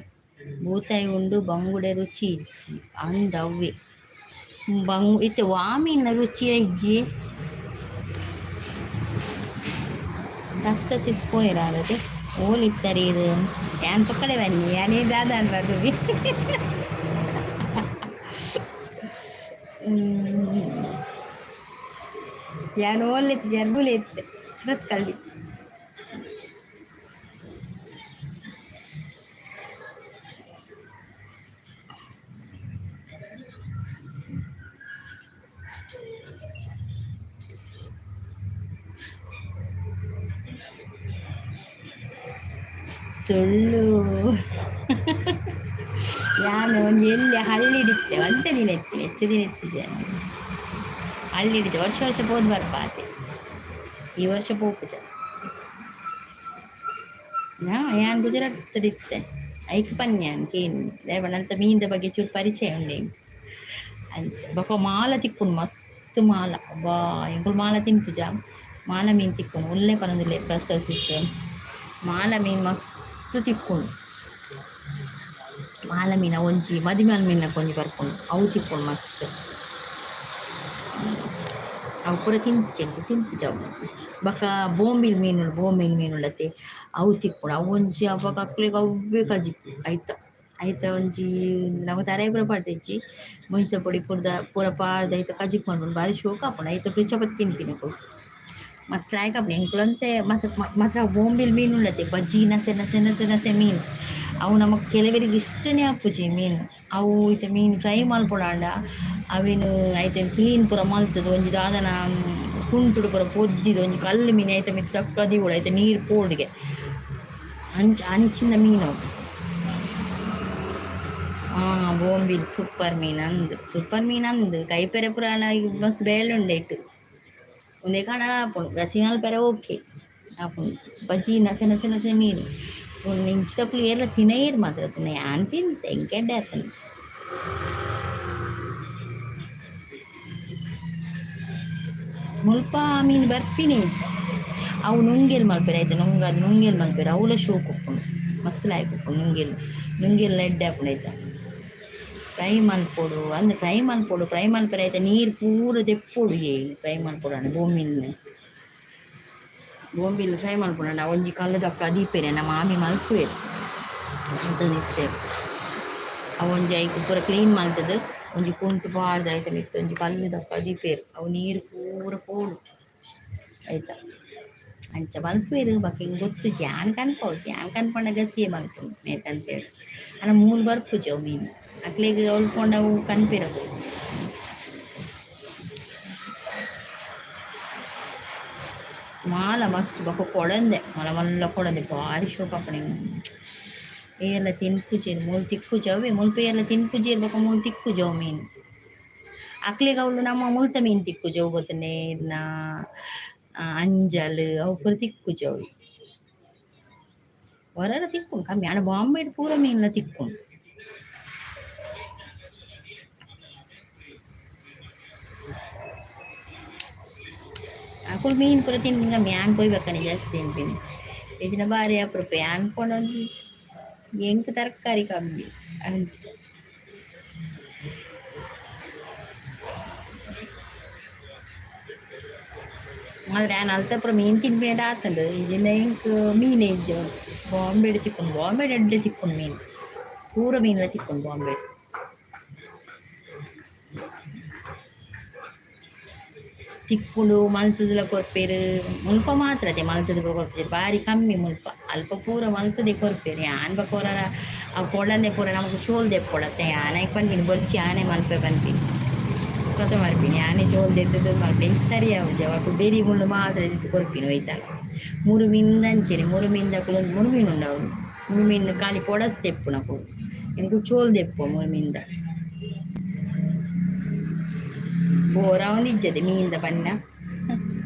S1: ಬೂತಾಯಿ ಉಂಡು, ಬಂಗುಡೆ ರುಚಿ ಇಜ್ಜಿ ಅಂದ್ ಅವ್ವೆ ಬಂಗ್ ಇತ್ತೆ ವಾ ಮೀನ್ನ ರುಚಿಯ ಇಜ್ಜಿ. ಕಷ್ಟ ಸಿಸ್ ಪೋಯೆರ ಅದೇ. ಓಲ್ ಇತ್ತರ್ ಈರ್? ಯಾನ್ ಪೊಕ್ಕಡೆ ಬನ್ನಿ, ಯಾನ್ ಈ ದಾದ ಅನ್ಪುಬಿ. ಯಾನ್ ಓಲ್ ಇತ್ತಿಜಿ, ಯಾನ್ ಮೂಲೆ ಇತ್ತೆ ಸುರತ್ಕಲ್. ಸುಳ್ಳು. ಯಾನ್ ಒಂಜಿ ಎಲ್ಯ ಹಳ್ಳಿಡಿತ್ತೆ, ಒಂತೆ ದಿನ ಇತ್ತಿನಿ, ಹೆಚ್ಚು ದಿನ ಇತ್ತಿಜಿ. ಯಾನ್ ಹಳ್ಳಿಡಿತ್ತೆ, ವರ್ಷ ವರ್ಷ ಪೋದು ಬರ್ಪ ಆತೆ. ಈ ವರ್ಷ ಪೋಪುಜ ನಾ. ಯಾನ್ ಗುಜರಾತ್ ಇತ್ತೆ, ಐಕ್ ಪನ್ನೆ ಯಾನ್ ಕೇನ್ ದಾಯೆ ಪಂಡ ಅಲ್ತ ಮೀನ್ದ ಬಗ್ಗೆ ಚೂರು ಪರಿಚಯ ಉಂಡು ಎಂಕ್. ಅಂಚ ಬೊಕ ಮಾಲ ತಿಕ್ಕುಂಡು, ಮಸ್ತ್ ಮಾಲ. ಅಬ್ಬಾ, ಎಂಕುಲು ಮಾಲ ತಿನ್ಪುಜ. ಮಾಲ ಮೀನ್ ತಿಕ್ಕುಂಡು. ಉಲ್ಲೆ ಪನೊಂದುಲ್ಲೆ ಕ್ರಸ್ಟಸಿಸ್. ಮಾಲ ಮೀನ್ ಮಸ್ತ್ ತಿಕ್ಕುಂಡು. ಮಾಲ ಮೀನ ಒಂಜಿ ಮದಿಮಾಲ್ ಮೀನ್ ಒಂಜಿ ಬರ್ಪುಂಡು, ಅವು ತಿಕ್ಕುಂಡು ಮಸ್ತ್. ಅವು ಪೂರ ತಿನ್ಪುಜಿ, ಎಂಕುಲು ತಿನ್ಪುಜ ಅವು. ಬೊಕ ಬೋಂಬಿಲ್ ಮೀನು, ಬೋಂಬಿಲ್ ಮೀನು ಉಂಡತೆ, ಅವು ತಿಕ್ಕುಂಡು. ಅವು ಒಂಜಿ ಅವಾಗ ಅಕ್ಲೆಗ್ ಅವ್ವೇ ಕಜಿಪು. ಐತ ಐತ ಒಂಜಿ ನಮಕ್ ತರೆ ಪೂರ ಪಾಡ್ದಿಜ್ಜಿ, ಮುಂಚಿದ ಪೊಡಿ ಪೂರ್ದ ಪೂರ ಪಾಡ್ದ್ ಐತ ಕಜಿಪು ಮನ್ಪುನು. ಬಾರಿ ಶೋಕು ಆಪುಂಡು. ಐತ ಚಪಾತಿ ತಿನ್ಪಿನಕುಲು ಮಸ್ತ್ ಲಾಯ್ಕ್ ಆಪುಂಡು. ಎಂಕುಲು ಒಂತೆ ಮಾತ್ರ ಮಾತ್ರ ಬೋಂಬಿಲ್ ಮೀನು ಉಂಡತೆ, ಬಜಿ ನಸೆ ನಸೆ ನಸೆ ನಸೆ ಮೀನು. ಅವು ನಮಕ್ ಕೆಲವೆರಿಗೆ ಇಷ್ಟನೇ ಆಪುಜಿ ಮೀನು ಅವು. ಇತ್ತೆ ಮೀನು ಫ್ರೈ ಮಲ್ಪೊಡಾಂಡ ಅವೆನ್ ಐತ ಕ್ಲೀನ್ ಪೂರ ಮಲ್ತುದು ಒಂಜಿ ದಾದನ ಕುಂಟುಡು ಪೂರ ಪೊದ್ದಿದ್ ಒಂಜಿ ಕಲ್ಲು ಮೀನು ಐತ ಮಿತ್ತ್ ದಕ್ಕ ದೀವೊಡು, ಐತ ನೀರು ಪೋಡುಗೆ. ಅಂಚ ಅಂಚಿನ ಮೀನು ಅವು. ಹಾಂ, ಬೋಂಬಿಲ್ ಸೂಪರ್ ಮೀನು ಅಂದ್, ಸೂಪರ್ ಮೀನು ಅಂದ್. ಕೈಪೆರೆ ಪುರಾಣ ಮಸ್ತ್ ಬೇಲೆ ಉಂಡು ಐಟ್. ಉಂದೆ ಕಾಂಡ ಆಪುಂಡು, ಗಸಿ ಮಲ್ಪೆರೆ ಓಕೆ ಆಪುಂಡು. ಬಜಿ ನಸೆ ನಸೆ ನಸೆ ಮೀನು. ಇಂಚಿದಕುಲು ಏರ್ಲ ತಿನಯೆರ್ ಮಾತ್ರ ತೂನ ಯಾನ್ ತಿಂತೆ ಎಂಕ್ ಎಡ್ಡೆ ಆತುಂಡು. ಮುಲ್ಪ ಮೀನು ಬರ್ಪಿನಿ ಇಜ್ಜಿ ಅವು ನುಂಗೆಲ್ ಮಲ್ಪೆರೆ ಐತ ನುಂಗಾದ್ ನುಂಗೆಲ್ ಮಲ್ಪೆರೆ ಅವ್ಲ ಶೋಕು ಉಪ್ಪುಂಡು ಮಸ್ತ್ ಲಾಯ್ಕ್ ಉಪ್ಪುಂಡು ನುಂಗೆಲ್ ನುಂಗೆಲ್ ಎಡ್ಡೆ ಆಪುಂಡು ಐತ. ಫ್ರೈ ಮಲ್ಪೊಡು ಅಂದ್ ಫ್ರೈ ಮಲ್ಪೊಡು ಫ್ರೈ ಮಲ್ಪೆರೆ ಐತ ನೀರು ಪೂರ ದೆಪ್ಪೊಡು ಯೇ ಫ್ರೈ ಮಲ್ಪೊಡು ಆಂಡ ಬೊಂಬಿಲ್ನ್ ಬೊಂಬಿಲ್ ಫ್ರೈ ಮಲ್ಪೊಡಂಡ ಒಂಜಿ ಕಲ್ಲುದಕ್ಕ ದೀಪೆರ್ ಎನ್ನ ಮಾಮಿ ಮಲ್ಪುವೆರ್ ಮಲ್ತೊಂದಿತ್ತೆರ್. ಅವು ಒಂಜಿ ಐಕ್ ಪೂರ ಕ್ಲೀನ್ ಮಲ್ತ್‌ದ್ ಒಂಜಿ ಕುಂಟು ಪಾಡ್ದ್ ಐತ ಮಿತ್ತ್ ಒಂಜಿ ಕಲ್ಲುದಕ್ಕ ದೀಪೆರ್ ಅವು ನೀರು ಪೂರ ಪೋಡು ಐತ. ಅಂಚ ಮಲ್ಪುವೆರ್ ಬೊಕ ಎಂಕ್ ಗೊತ್ತುಜ್ಜಿ ಯಾನ್ ಕನ್ಪವುಜಿ ಯಾನ್ ಕನ್ಪಂಡ ಗಸಿಯೇ ಮಲ್ಪುನು ಮೇರ್ ಕನ್ಪೆರ್ ಆಂಡ ಮೂಲು ಬರ್ಪುಜಿ ಅವು ಮೀನ್ ಅಕ್ಲೆಗ್ ಅವ್ಲು ಪೋಂಡ ಅವು ಕನ್ಪೆರ್ ಅಕುಲು. ಮಾಲ ಮಸ್ತ್ ಬೊಕ ಕೊಡಂದೆ ಮಲ್ಲ ಮಲ್ಲ ಕೊಡಂದೆ ಬಾರಿ ಶೋಕು ಆಪುಂಡು ಎಂಕ್. ಏರ್ಲ ತಿನ್ಪುಜೆರ್ ಮೂಲು ತಿಕ್ಕುಜಿ ಅವ್ವೆ ಮುಲ್ಪ ಏರ್ಲ ತಿನ್ಪುಜೆರ್ ಬೊಕ ಮೂಲು ತಿಕ್ಕುಜಿ ಅವು ಮೀನ್. ಅಕ್ಲೆಗ್ ಅವ್ಲು ನಮ್ಮ ಮುಲ್ತ ಮೀನ್ ತಿಕ್ಕುಜಿ ಅವು ಗೊತ್ತುಂಡೆ ಇರ್ನ ಅಂಜಲ್ ಅವು ಪೂರ ತಿಕ್ಕುಜಿ ಅವು. ಒರರ ತಿಕ್ಕುಂಡು ಕಮ್ಮಿ ಆಂಡ ಬಾಂಬೆಡ್ ಪೂರ ಮೀನ್ಲ ತಿಕ್ಕುಂಡು. ಅಕುಲು ಮೀನ್ ಪೂರ ತಿನ್ಪಿನ ಕಮ್ಮಿ ಯಾನ್ ಪೋಯಿ ಬೊಕ್ಕನೆ ಜಾಸ್ತಿ ತಿನ್ಪಿನಿ ಇಜ್ಜಿಂಡ ಬಾರಿ ಅಪರೂಪ ಯಾನ್ ಪೋಂಡ ಒಂಜಿ ಎಂಕ್ ತರಕಾರಿ ಕಮ್ಮಿ ಅಂಚ. ಮಾತ್ರ ಯಾನ್ ಅಲ್ತ ಪೂರ ಮೀನ್ ತಿನ್ಪಿನೇಟ ಆತುಂಡು ಇಜ್ಜಿಂಡ ಎಂಕ್ ಮೀನೇ ಇಜ್ಜಿ ಬಾಂಬೆಡ್ ತಿಕ್ಕುಂಡು ಬಾಂಬೆಡ್ ಎಡ್ಡೆ ತಿಕ್ಕುಂಡು ಮೀನ್ ಪೂರ ಮೀನ್ಲ ತಿಕ್ಕುಂಡು ಬಾಂಬೆಡ್. ತಿಕ್ಕುಂಡು ಮಲ್ತುದುಲ ಕೊರ್ಪೆರ್ ಮುಲ್ಪ ಮಾತ್ರ ಅತೆ ಮಲ್ತುದು ಪೂರ ಕೊರ್ಪುಜೆರ್ ಬಾರಿ ಕಮ್ಮಿ ಮುಲ್ಪ ಅಲ್ಪ ಪೂರ ಮಲ್ತುದೆ ಕೊರ್ಪೆರ್ ಯಾನ್ ಬೊಕ ಒರರ ಅವು ಕೊಡಂದೆ ಪೂರ ನಮಕ್ ಚೋಲ್ ದೆಪ್ಪೊಡತ್ತೆ ಯಾನ್ ಐಕ್ ಪನ್ಪಿನಿ ಬೊರ್ಚಿ ಯಾನೆ ಮಲ್ಪೆ ಪನ್ಪಿನಿ ಕತೆ ಮಲ್ಪಿನಿ ಯಾನೆ ಚೋಲ್ ದೆತ್ತುದು ಮಲ್ಪೆ ಎಂಕ್ ಸರಿ ಆವುಜಿ ಅವು ಅಕುಲು ಬೆರಿ ಮುಳ್ಳು ಮಾತ್ರ ದೆತ್ತ್ ಕೊರ್ಪಿನಿ ಒಯ್ತಲ ಮುರು ಮೀನ್ದ ಅಂಚೆನೆ ಮುರು ಮೀನ್ದಕುಲು ಮುರು ಮೀನ್ ಉಂಡು ಅವುಲು ಮುರು ಮೀನ್ ಖಾಲಿ ಪೊಡಸ್ ದೆಪ್ಪುನಕುಲು ಎಂಕುಲು ಚೋಲ್ ದೆಪ್ಪುವ ಮುರು ಮೀನ್ದ. ಬೋರ್ ಆವೊಂದಿಜ್ಜತೆ ಮೀನ್ದ ಪಂಡ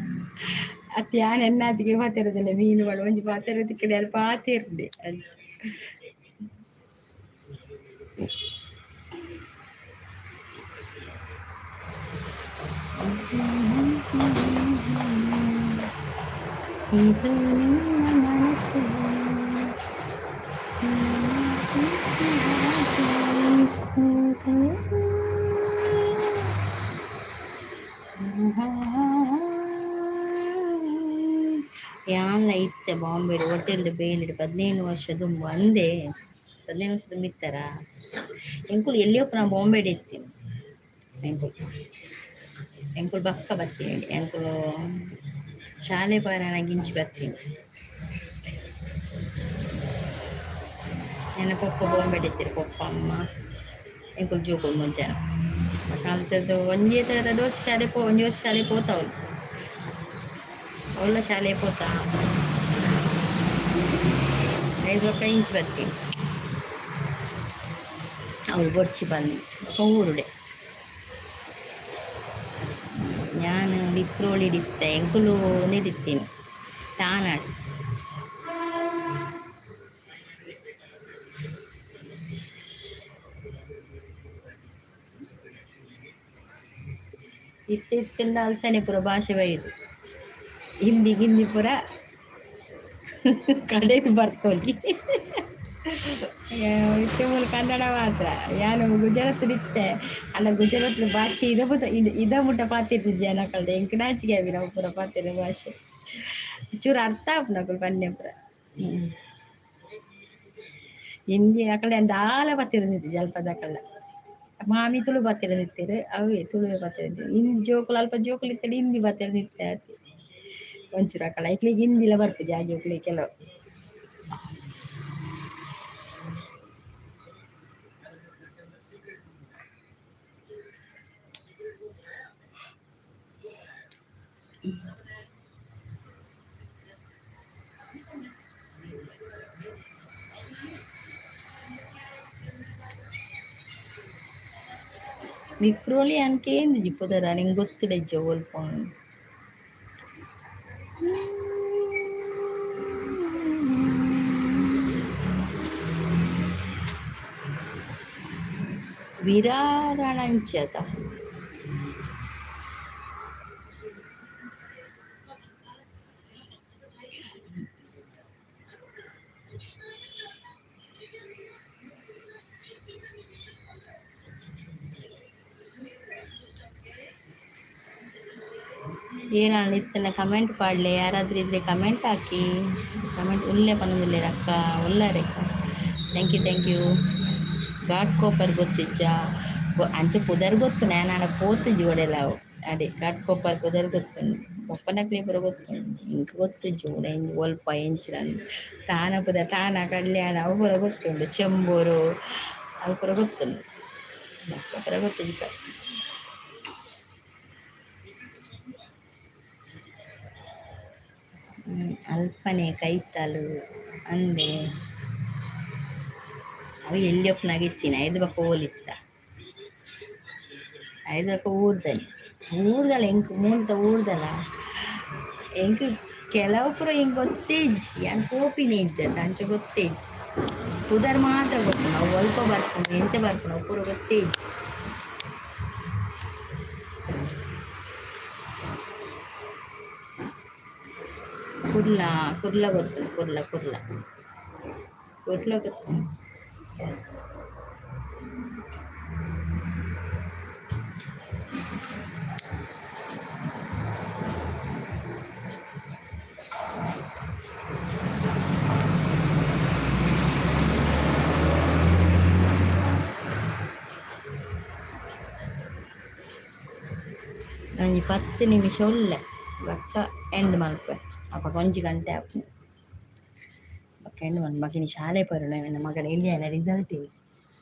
S1: ಅತ್ತ್ ಯಾನ್ ಎನ್ನಾತಿಗೆ ಪಾತೆರೊಂದುಲ್ಲೆ ಮೀನ್ ಪಂಡ ಒಂಜಿ ಪಾತೆರ ತಿಕ್ಕುಂಡ ಯಾನ್ ಪಾತೆರ್ದೆ ಅಂಚ. ಇದು ನಿನ್ನ ಮನಸ್ಸು ಯಾನ್ಲ ಇತ್ತೆ ಬಾಂಬೆಡ್ ಹೋಟೆಲ್ಡ್ ಬೇಲೆಡ್ 15 ವರ್ಷ ದುಂಬು ಅಂದೆ 15 ವರ್ಷ ದುಂಬು ಇತ್ತರ ಎಂಕುಲು ಎಲ್ಯೊಪುನ ಬಾಂಬೆಡ್ ಇತ್ತಿನಿ ಎಂಕುಲು ಎಂಕುಲು ಬೊಕ್ಕ ಬತ್ತಿನಿ ಎಂಕುಲು ಶಾಲೆ ಪೋಯೆರೆ ಇಂಚಿ ಬತ್ತಿನಿ. ಎನ್ನ ಪೊಪ್ಪ ಬಾಂಬೆಡ್ ಇತ್ತೆರ್ ಪೊಪ್ಪ ಅಮ್ಮ ಎಂಕುಲು ಜೋಕುಲು ಮೂಜಿ ಜನ ಬೊಕ ಅಲ್ತುರ್ದು ಒಂಜಿ ರಡ್ಡ್ ವರ್ಷ ಶಾಲೆ ಪೋ ಒಂಜಿ ವರ್ಷ ಶಾಲೆ ಪೋತ ಅವ್ಲು ಅವ್ಲ ಶಾಲೆ ಪೋತ ಐರ್ದ್ ಬೊಕ್ಕ ಇಂಚಿ ಬತ್ತಿನಿ ಅವ್ಲು ಬೊರ್ಚಿ ಪಂದ್ ಬೊಕ ಊರುಡೆ. ಯಾನ್ ವಿಕ್ರೋಲಿಡ್ ಇತ್ತೆ ಎಂಕುಲು ಉಂದೆಟ್ ಇತ್ತಿನಿ ತಾನಾಡ್. ಇತ್ತೆ ಇತ್ತ್ಂಡ ಅಲ್ತನೆ ಪೂರ ಭಾಷೆ ಬೈದು ಹಿಂದಿ ಗಿಂದಿ ಪೂರ ಕಡೆಕ್ ಬರ್ತೊಲಿ ಇತ್ತೆ ಮೂಲು ಕನ್ನಡ ಮಾತ್ರ. ಯಾನ್ ಗುಜರಾತ್ಡ್ ಇತ್ತೆ ಆಂಡ ಗುಜರಾತ್ ಭಾಷೆ ಇದ ಪೂತ ಇದ ಮುಟ್ಟ ಪಾತೆರ್ದಿಜ್ಜಿ ಯಾನ್ ಎಂಕ್ ನಾಚಿಕೆ ಆಪಿನ ಅವು ಪೂರ ಪಾತೆರ್ನ ಭಾಷೆ ಚೂರು ಅರ್ಥ ಆಪುಂಡು ಅಕುಲು ಪನ್ನೆ ಪೂರ. ಹಿಂದಿ ಅಕಲ್ಡ ಯಾನ್ ದಾಲ ಪಾತೆರೊಂದಿತ್ತಿಜಿ ಅಲ್ಪದಕಲ್ಡ ಮಾಮಿ ತುಳು ಪಾತೆರೊಂದಿತ್ತೆರ್ ಅವ್ವೆ ತುಳುವೆ ಪಾತೆರೊಂದಿತ್ತೆರ್ ಹಿಂದಿ ಜೋಕುಲು ಅಲ್ಪ ಜೋಕುಲು ಇತ್ತೆರ್ಡ ಹಿಂದಿ ಪಾತೆರೊಂದಿತ್ತೆ ಆತೆ ಒಂಚೂರು ಅಕಲ್ಡ ಐಕ್ಲೆಗ್ ಹಿಂದಿಲ ಬರ್ಪುಜಿ ಆ ಜೋಕುಲೆಗ್ ಕೆಲವು. ವಿಕ್ರೋಲಿ ಯಾನ್ ಕೇಂದಿಜಿ ಪುದರ್ ಎಂಕ್ ಗೊತ್ತಿಲ್ಲ ಇಜ್ಜಿ ಒಲ್ಪ ಪಂದ್. ವಿರಾರಣಂಚ ಅತ. ಏನಾಂಡ ಇತ್ತನ ಕಮೆಂಟ್ ಪಾಡ್ಲೆ, ಯಾರಾದ್ರೂ ಇದ್ರೆ ಕಮೆಂಟ್ ಹಾಕಿ. ಕಮೆಂಟ್ ಉಲ್ಲೆ ಪನೊಂದುಲ್ಲೆರ್ ಅಕ್ಕ, ಉಲ್ಲರೆಕ್ಕ. Thank you, thank you. Ghatkopar ಗೊತ್ತಿಜ್ಜ? ಅಂಚೆ ಪುದರ್ ಗೊತ್ತು, ನಾನಾಡ ಪೋತುಜಿ ಒಡೆಲ ಅವು. ಅಡೆ ಘಾಟ್ಕೋಪರ್ ಪುದರ್ ಗೊತ್ತುಂಡು, ಪೊಪ್ಪನಕ್ಲೆ ಪೂರ ಗೊತ್ತುಂಡು, ಎಂಕ್ ಗೊತ್ತುಜ್ಜಿ ಓಡೆ ಒಲ್ಪ ಎಂಚಿನ ತಾನ ಪುದರ್, ತಾನ ಕಲ್ಯಾಣ ಅವು ಪೂರ ಗೊತ್ತುಂಡು, ಚೆಂಬೂರು ಅವು ಪೂರ ಗೊತ್ತುಂಡು, ಬೊಕ್ಕ ಪೂರ ಗೊತ್ತುಜ್ಜಿ. ಅಲ್ಪನೆ ಕೈತಲು ಅಂದೆ ಅವು ಎಲ್ಯಪ್ಪನಾಗ ಇತ್ತಿನ ಐದು ಬೊಕ್ಕ ಓಲಿತ್ತ ಐದು ಬೊಕ್ಕ ಊರ್ದನೆ ಊರ್ದಲ ಎಂಕ್ ಮೂಲ್ತ ಊರ್ದಲ ಎಂಕ್ ಕೆಲವು ಪೂರ ಎಂಕ್ ಗೊತ್ತೇ ಇಜ್ಜಿ, ಯಾನ್ ಪೋಪಿನ ಇಜ್ಜಿ ಅತ್ತ, ಅಂಚ ಗೊತ್ತೇ ಇಜ್ಜಿ. ಪುದರ್ ಮಾತ್ರ ಗೊತ್ತುಂಡು, ಅವು ಒಲ್ಪ ಬರ್ಪುಂಡು ಎಂಚ ಬರ್ಪುಂಡು ಅವು ಪೂರ ಗೊತ್ತೇ ಇಜ್ಜಿ. ಕುರ್ಲಾ ಕುರ್ಲಾ ಗೊತ್ತುಂಡು, ಕುರ್ಲಾ ಕುರ್ಲಾ ಕುರ್ಲಾ ಗೊತ್ತುಂಡು. ಒಂಜಿ 10 ನಿಮಿಷ ಉಲ್ಲೆ ಬೊಕ್ಕ ಎಂಡ್ ಮಲ್ಪೆ. ಅಪಗ ಒಂಜಿ ಗಂಟೆ ಆಪುಂಡು ಬೊಕ್ಕ ಎಂಡ್ ಮಲ್ಪೆ. ಬೊಕ ಇನಿ ಶಾಲೆ ಪೋರೆ ಎನ್ನ ಮಗನ ಎಲ್ಯ ರಿಸಲ್ಟ್ ಇನಿ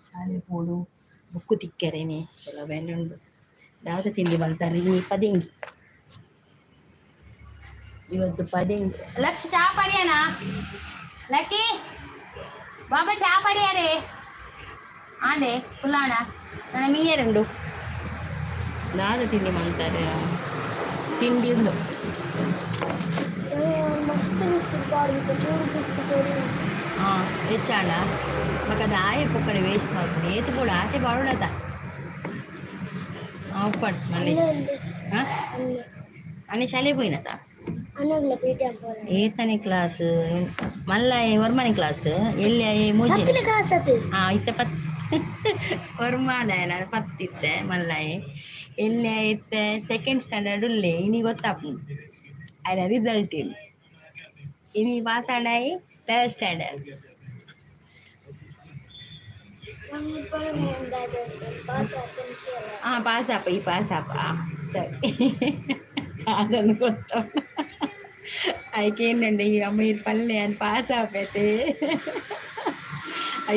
S1: ಶಾಲೆ ಪೋಡು ಬುಕ್ಕು ತಿಕ್ಕೆರೆ ಇನಿ ಕೆಲವು ಬೇಲೆ ಉಂಡು. ದಾದ ತಿಂಡಿ ಮಲ್ತಾರೆ ಇನಿ? ಪದೆಂಗಿ ಇವತ್ತು ಪದೆಂಗಿ.
S2: ಲಕ್ಷ ಚಾ ಪರಿಯನಾ? ಲಕ್ಕಿ ಬಾಬಾ ಚಾ ಪರಿಯರೇ ಆಂಡೆ ಕುಲ್ಲಾಣ
S1: ನನ್ನ ಮೀಯರುಂಡು. ದಾದ ತಿಂಡಿ ಮಲ್ತಾರೆ ತಿಂಡಿ ಉಂದು?
S3: ಮಸ್ತ್ ಬಿಸ್ಕೆಟ್ ಪಾಡಿತ್ತು, ಚೂರು ಬಿಸ್ಕೆಟ್.
S1: ಹಾಂ, ಹೆಚ್ಚಾಂಡ ಬೊಕ ದಾಯೆ ಪೊಕ್ಕಡೆ ವೇಸ್ಟ್ ಮಲ್ಪುನು? ಏತ್ ಬೋಡು ಆತೆ ಪಾಡೊಡತ. ಹಾಂ, ಉಪ್ಪಡ್ ಮಲ್ಲ. ಹಾಂ, ಅಣ್ಣೆ ಶಾಲೆ ಪೋಯಿನತ?
S3: ಅನ್ನಗ್ಲ ಪೇಟೆ ಪೋಲ.
S1: ಏತನೇ ಕ್ಲಾಸ್ ಮಲ್ಲಾಯೆ? ಒರ್ಮನೆ ಕ್ಲಾಸ್, ಎಲ್ಲಿ ಮೂಜಿ?
S3: 10ನೇ ಕ್ಲಾಸ್ ಅದು.
S1: ಹಾಂ, ಇತ್ತೆ ಪತ್ ಒರ್ಮಾನ ನಾನು ಪತ್ತಿತ್ತೆ ಮಲ್ಲಾಯೆ. ಎಲ್ಲಿ ಇತ್ತೆ ಸೆಕೆಂಡ್ ಸ್ಟ್ಯಾಂಡರ್ಡ್ ಉಲ್ಲೆ. ಇನಿ ಗೊತ್ತಾಪುಂಡು ಆಯ್ನ ರಿಸಲ್ಟ್. ಇನಿ ಇನಿ ಪಾಸ್ ಆಂಡಾಯಿ ಥರ್ಡ್ ಸ್ಟ್ಯಾಂಡರ್ಡ್.
S3: ಪಾಸ್.
S1: ಹಾಂ, ಪಾಸ್ ಆಪ, ಈ ಪಾಸ್ ಆಪ. ಸರಿ, ಅದನ್ನು ಗೊತ್ತ ಆಯ್ಕೆ. ಈ ಅಮ್ಮ ಇರ್ ಪಲ್ಲೆ ಅನ್ ಪಾಸ್ ಆಪೈತೆ.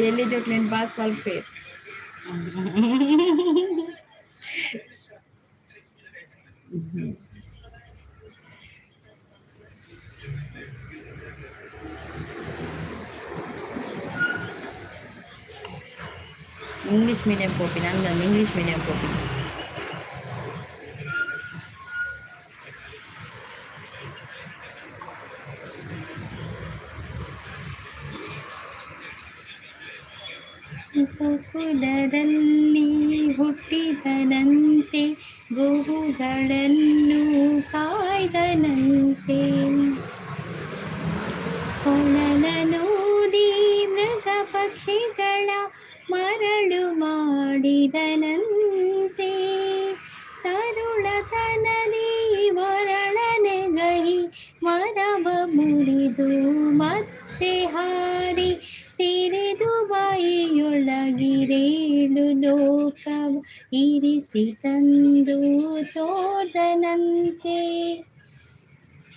S1: ಎಲ್ಲಿ ಜೋಕ್ಲೇನು ಪಾಸ್ ಮಲ್ಪೇರು. ಇಂಗ್ಲೀಷ್ ಮೀಡಿಯಂ ಪೋಪಿನ? ಅಂದಂದು ಇಂಗ್ಲೀಷ್ ಮೀಡಿಯಂ ಪೋಪಿನ. ಗೋಕುಲದಲ್ಲಿ ಹುಟ್ಟಿದನಂತೆ, ಗೋವುಗಳನ್ನು ಕಾಯ್ದನಂತೆ, ಕೊಳಲನೂದಿ ಮೃಗ ಪಕ್ಷಿಗಳ ಮರಳು ಮಾಡಿದನಂತೆ, ತರುಳತನದಿ ಒರಳನೆಗಹಿ ಮರವ ಮುರಿದು ಮತ್ತೆ ಹಾರಿ ತೆರೆದು ಬಾಯಿಯೊಳಗಿರೇಳು ಲೋಕವ ಇರಿಸಿ ತಂದು ತೋರ್ದನಂತೆ.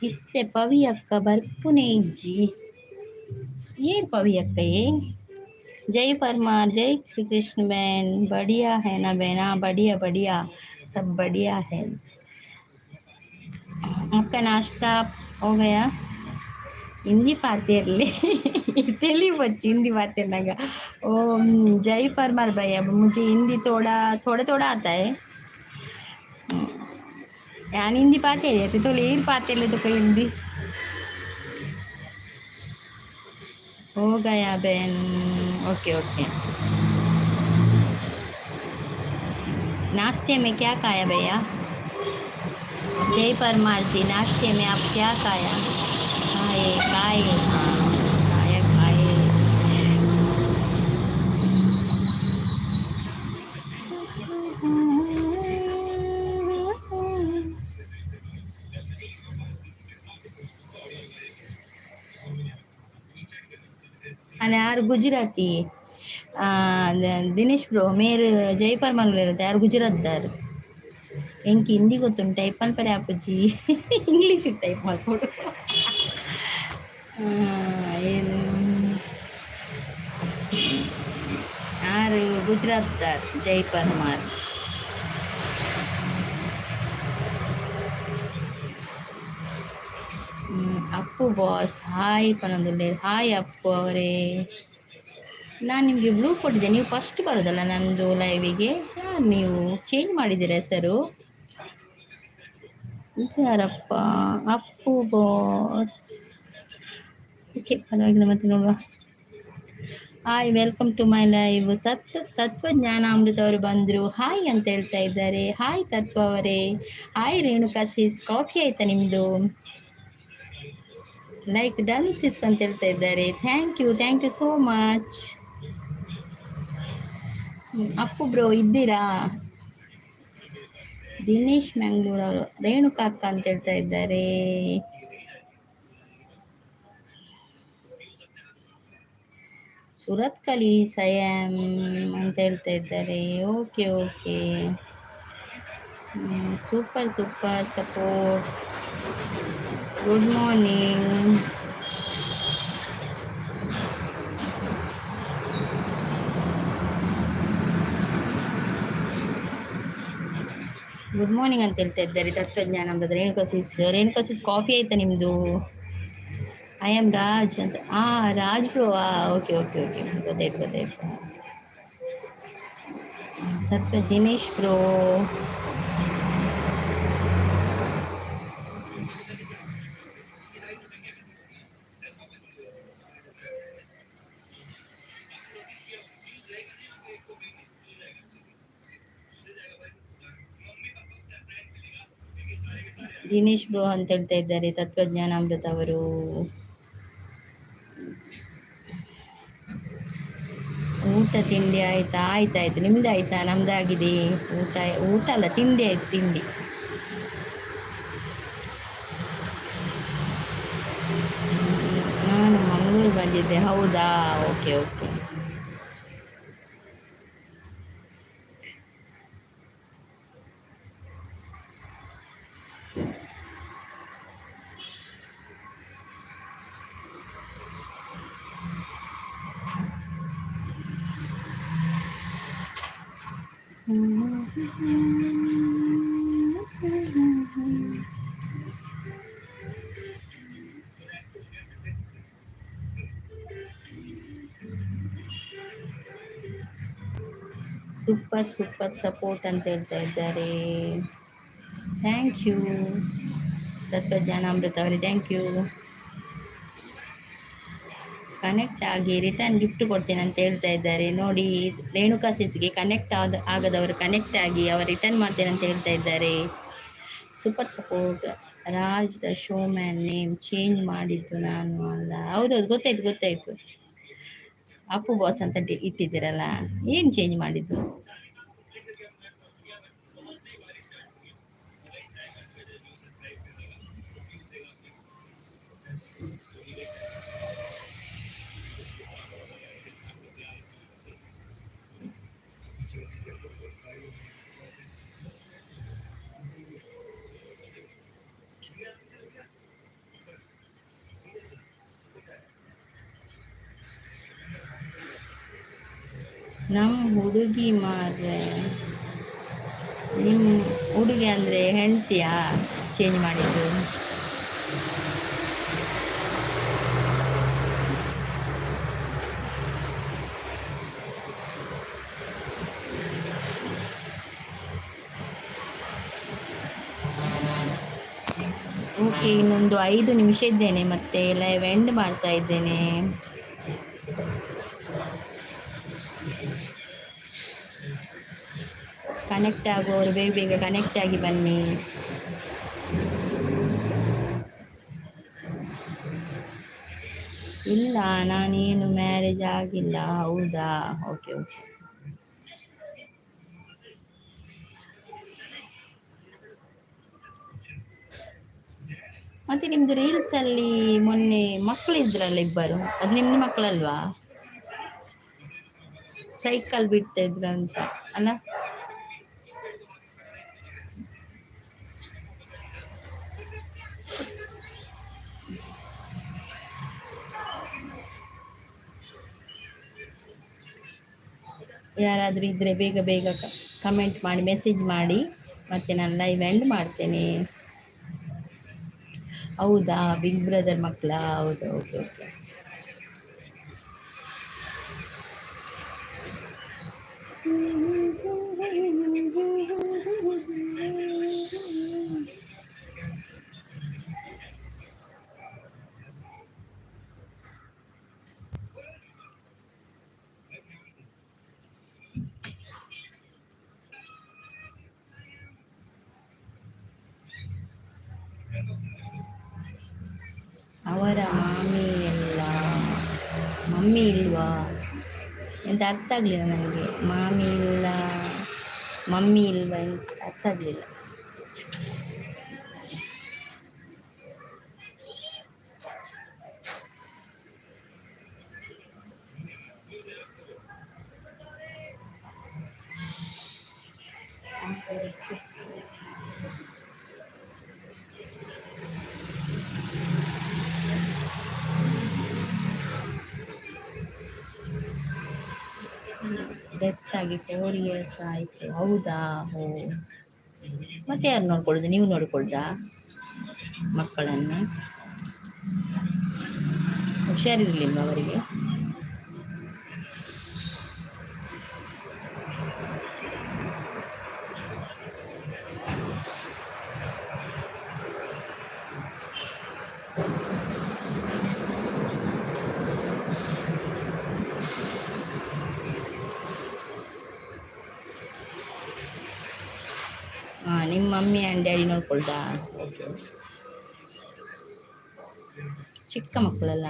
S1: ಇತ್ತೆ ಪವಿ ಅಕ್ಕ ಬರ್ಪುನೆ ಇಜ್ಜಿ. ಏರ್ ಪವಿ ಅಕ್ಕ? ಏ जय परमार, जय श्री कृष्ण बहन। बढ़िया है ना बहन? हाँ, बढ़िया बढ़िया, सब बढ़िया है। आपका नाश्ता हो गया? ಹಿಂದಿ ಪಾತೆರ್ಲಿ, ತೆಲಿ बच्ची हिंदी पातेरनाಗ. ओ जय परमार भाई, अब मुझे हिंदी थोड़ा थोड़ा थोड़ा आता है. ಯಾನ್ ಹಿಂದಿ ಪಾತೆರೆ ತೋಲೆ, ಏರ್ ಪಾತೆರ್ಲೆ ತುಕ ಹಿಂದಿ. हो गया बहन, ओके ओके. नाश्ते में क्या खाया भैया? जय परमार जी, नाश्ते में आप क्या खाया? खाए खाए, हाँ, खाया खाए. ಅಲ್ಲ, ಯಾರು ಗುಜರಾತಿ? ದಿನೇಶ್ ಬ್ರೋ, ಮೇರ್ ಜೈ ಪರ್ಮಾರ್ ಇರುತ್ತೆ. ಯಾರು ಗುಜರಾತ್ದಾರ್? ಎಂಕ್ ಹಿಂದಿ ಗೊತ್ತುಂಟು, ಟೈಪ್ ಮಲ್ಪರೆ ಆಪುಜಿ. ಇಂಗ್ಲೀಷ್ ಟೈಪ್ ಮಲ್ಪೊಡು. ಏನು, ಯಾರು ಗುಜರಾತ್ದಾರ್ ಜೈ ಪರ್ಮಾರ್. ಅಪ್ಪು ಬಾಸ್ ಹಾಯ್ ಪನೊಂದುಲ್ಲೆರ್. ಹಾಯ್ ಅಪ್ಪು ಅವರೇ. ನಾನು ನಿಮಗೆ ಬ್ಲೂ ಕೊಟ್ಟಿದ್ದೆ. ನೀವು ಫಸ್ಟ್ ಬರೋದಲ್ಲ ನಂದು ಲೈವಿಗೆ. ಯಾರು ನೀವು? ಚೇಂಜ್ ಮಾಡಿದ್ದೀರಾ ಹೆಸರು? ಯಾರಪ್ಪ ಅಪ್ಪು ಬಾಸ್? ಓಕೆ, ಪರವಾಗಿಲ್ಲ, ಮತ್ತೆ ನೋಡುವ. Hi, welcome to my live. ತತ್ವಜ್ಞಾನಾಮೃತ ಅವರು ಬಂದರು, ಹಾಯ್ ಅಂತ ಹೇಳ್ತಾ ಇದ್ದಾರೆ. ಹಾಯ್ ತತ್ವ ಅವರೇ. ಹಾಯ್ ರೇಣುಕಾ ಸಿಸ್, ಕಾಫಿ ಆಯ್ತಾ ನಿಮ್ಮದು? ಲೈಕ್ ಡನ್ ಸಿಸ್ ಅಂತ ಹೇಳ್ತಾ ಇದ್ದಾರೆ. Thank you, thank you so much. Appu bro ಇದ್ದೀರಾ? ದಿನೇಶ್ ಮ್ಯಾಂಗ್ಳೂರ್ ಅವರು ರೇಣುಕಾ ಅಕ್ಕ ಅಂತ ಹೇಳ್ತಾ ಇದ್ದಾರೆ. ಸುರತ್ ಕಲಿ ಸಯಂ ಅಂತ ಹೇಳ್ತಾ ಇದ್ದಾರೆ. Okay okay, super super support. Good morning, good morning ಅಂತ ಹೇಳ್ತಾ ಇದ್ದಾರೆ ತತ್ವಜ್ಞಾನ. ರೇಣುಕಾ ಸಿಸ್, ರೇಣುಕಾ ಸಿಸ್, ಕಾಫಿ ಆಯ್ತಾ ನಿಮ್ಮದು? I am Raj ಅಂತ. Raj bro, okay okay okay, ಗೊತ್ತಾಯ್ತು ಗೊತ್ತಾಯ್ತು. ತತ್ವ ದಿನೇಶ್ ಬ್ರೋ, ದಿನೇಶ್ ಬ್ರೋ ಅಂತ ಹೇಳ್ತಾ ಇದ್ದಾರೆ ತತ್ವಜ್ಞಾನಾಮೃತ ಅವರು. ಊಟ ತಿಂಡಿ ಆಯ್ತಾ? ಆಯ್ತಾಯ್ತು, ನಿಮ್ದು ಆಯ್ತಾ? ನಮ್ದಾಗಿದೆ ಊಟ. ಊಟ ಅಲ್ಲ, ತಿಂಡಿ ಆಯ್ತು, ತಿಂಡಿ. ನಾನು ಮಂಗಳೂರು ಬಂದಿದ್ದೆ. ಹೌದಾ? Okay okay. Super super support ಅಂತ ಹೇಳ್ತಾ ಇದ್ದಾರೆ. Thank you ತತ್ವಜ್ಞಾನಾಮೃತ ಅವರೇ, thank you. Connect ಆಗಿ ರಿಟರ್ನ್ ಗಿಫ್ಟ್ ಕೊಡ್ತೇನೆ ಅಂತ ಹೇಳ್ತಾ ಇದ್ದಾರೆ. ನೋಡಿ, ರೇಣುಕಾ ಸಿಸ್ಗೆ ಕನೆಕ್ಟ್ ಆಗದವರು ಕನೆಕ್ಟ್ ಆಗಿ ಅವರು ರಿಟರ್ನ್ ಮಾಡ್ತೇನೆ ಅಂತ ಹೇಳ್ತಾ ಇದ್ದಾರೆ. Super support. Raj the showman name change ಮಾಡಿದ್ದು ನಾನು ಅಲ್ಲ. ಹೌದೌದು, ಗೊತ್ತಾಯ್ತು ಗೊತ್ತಾಯ್ತು. ಅಪ್ಪು ಬಾಸ್ ಅಂತ ಇಟ್ಟಿದ್ದೀರಲ್ಲ, ಏನು ಚೇಂಜ್ ಮಾಡಿದ್ದು? ನಮ್ಮ ಹುಡುಗಿ ಮಾರ್ರೆ. ನಿಮ್ಮ ಹುಡುಗಿ ಅಂದರೆ ಹೆಂಡ್ತಿಯಾ ಚೇಂಜ್ ಮಾಡಿದ್ದು? ಓಕೆ, ಇನ್ನೊಂದು 5 ನಿಮಿಷ ಇದ್ದೇನೆ, ಮತ್ತೆ ಲೈವ್ ಎಂಡ್ ಮಾಡ್ತಾ ಇದ್ದೇನೆ. ಕನೆಕ್ಟ್ ಆಗುವವರು ಬೇಗ ಬೇಗ ಕನೆಕ್ಟ್ ಆಗಿ ಬನ್ನಿ. ಇಲ್ಲ, ನಾನೇನು ಮ್ಯಾರೇಜ್ ಆಗಿಲ್ಲ. ಹೌದಾ? Okay okay. ಮತ್ತೆ ನಿಮ್ಮದು ರೀಲ್ಸಲ್ಲಿ ಮೊನ್ನೆ ಮಕ್ಕಳಿದ್ರಲ್ಲ ಇಬ್ಬರು, ಅದು ನಿಮ್ಮ ಮಕ್ಕಳಲ್ವಾ? ಸೈಕಲ್ ಬಿಡ್ತಾ ಇದ್ರಂತ ಅಲ್ಲ? ಯಾರಾದರೂ ಇದ್ದರೆ ಬೇಗ ಬೇಗ ಕಮೆಂಟ್ ಮಾಡಿ, ಮೆಸೇಜ್ ಮಾಡಿ. ಮತ್ತು ನಾನು ಲೈವ್ ಎಂಡ್ ಮಾಡ್ತೇನೆ. ಹೌದಾ? ಬಿಗ್ ಬ್ರದರ್ ಮಕ್ಕಳಾ? ಹೌದಾ? Okay okay. ಅವರ ಮಾಮಿ ಎಲ್ಲ ಮಮ್ಮಿ ಇಲ್ವಾ ಎಂತ ಅರ್ಥ ಆಗಲಿಲ್ಲ ನನಗೆ. ಮಾಮಿ ಇಲ್ಲ, ಮಮ್ಮಿ ಇಲ್ವಾ ಎಂತ ಅರ್ಥ ಆಗಲಿಲ್ಲ. ಡೆತ್ ಆಗಿ 4 ಇಯರ್ಸ್ ಆಯಿತು. ಹೌದಾ? ಓ, ಮತ್ತೆ ಯಾರು ನೋಡ್ಕೊಳ್ಳೋದು? ನೀವು ನೋಡ್ಕೊಳ್ದಾ ಮಕ್ಕಳನ್ನು? ಹುಷಾರಿರಲಿಲ್ವ ಅವರಿಗೆ? ಹಾಂ, ನಿಮ್ಮ ಮಮ್ಮಿ ಆ್ಯಂಡ್ ಡ್ಯಾಡಿ ನೋಡ್ಕೊಳ್ದಾ? ಓಕೆ, ಚಿಕ್ಕ ಮಕ್ಕಳಲ್ಲ.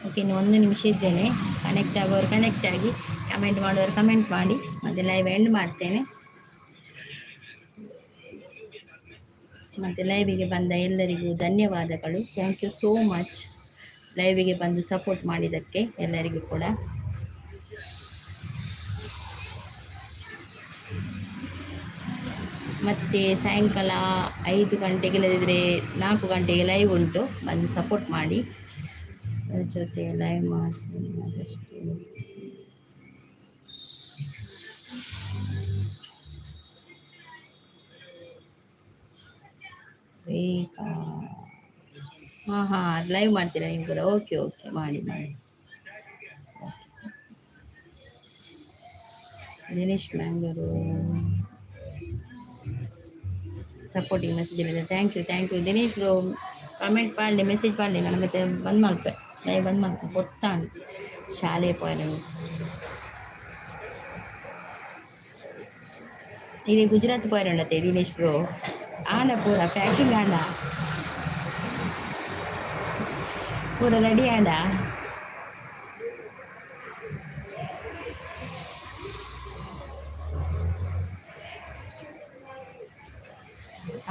S1: ಓಕೆ, ಇನ್ನು ಒಂದು ನಿಮಿಷ ಇದ್ದೇನೆ. ಕನೆಕ್ಟ್ ಆಗೋರು ಕನೆಕ್ಟ್ ಆಗಿ, ಕಮೆಂಟ್ ಮಾಡೋರು ಕಮೆಂಟ್ ಮಾಡಿ. ಮತ್ತು ಲೈವ್ ಎಂಡ್ ಮಾಡ್ತೇನೆ. ಮತ್ತು ಲೈವಿಗೆ ಬಂದ ಎಲ್ಲರಿಗೂ ಧನ್ಯವಾದಗಳು. Thank you so much ಲೈವಿಗೆ ಬಂದು ಸಪೋರ್ಟ್ ಮಾಡಿದ್ದಕ್ಕೆ ಎಲ್ಲರಿಗೂ ಕೂಡ. ಮತ್ತು ಸಾಯಂಕಾಲ 5 ಗಂಟೆಗೆ ಇಲ್ಲದಿದ್ದರೆ 4 ಗಂಟೆಗೆ ಲೈವ್ ಉಂಟು, ಬಂದು ಸಪೋರ್ಟ್ ಮಾಡಿ. ಅದ್ರ ಜೊತೆ ಲೈವ್ ಮಾಡ್ತೀನಿ ಆದಷ್ಟು ಬೇಗ. ಹಾಂ ಹಾಂ, ಲೈವ್ ಮಾಡ್ತೀರಾ ನೀವು ಕೂಡ? ಓಕೆ ಓಕೆ, ಮಾಡಿ ಮಾಡಿ. Okay. Dinesh Mangalore supporting message ಇದೆ. Thank you, thank you Dinesh bro. Comment ಪಾಡ್ಲೆ, message ಪಾಡ್ಲೆ. ನನಗೆ ಬಂದ್ ಮಲ್ಪೆ, ಲೈವ್ ಬಂದ್ ಮಲ್ಪೆ. ಪೊರ್ತಾಂಡ್ ಶಾಲೆ ಪೋಯರೆ. ಇಲ್ಲಿ ಗುಜರಾತ್ ಪೋಯರೆ ಉಂಡತೆ ದಿನೇಶ್ ಬ್ರೋ? ಆಂಡ ಪೂರ ಪ್ಯಾಕಿಂಗ್ ಆಂಡ? ಪೂರ ರೆಡಿ ಆಂಡ?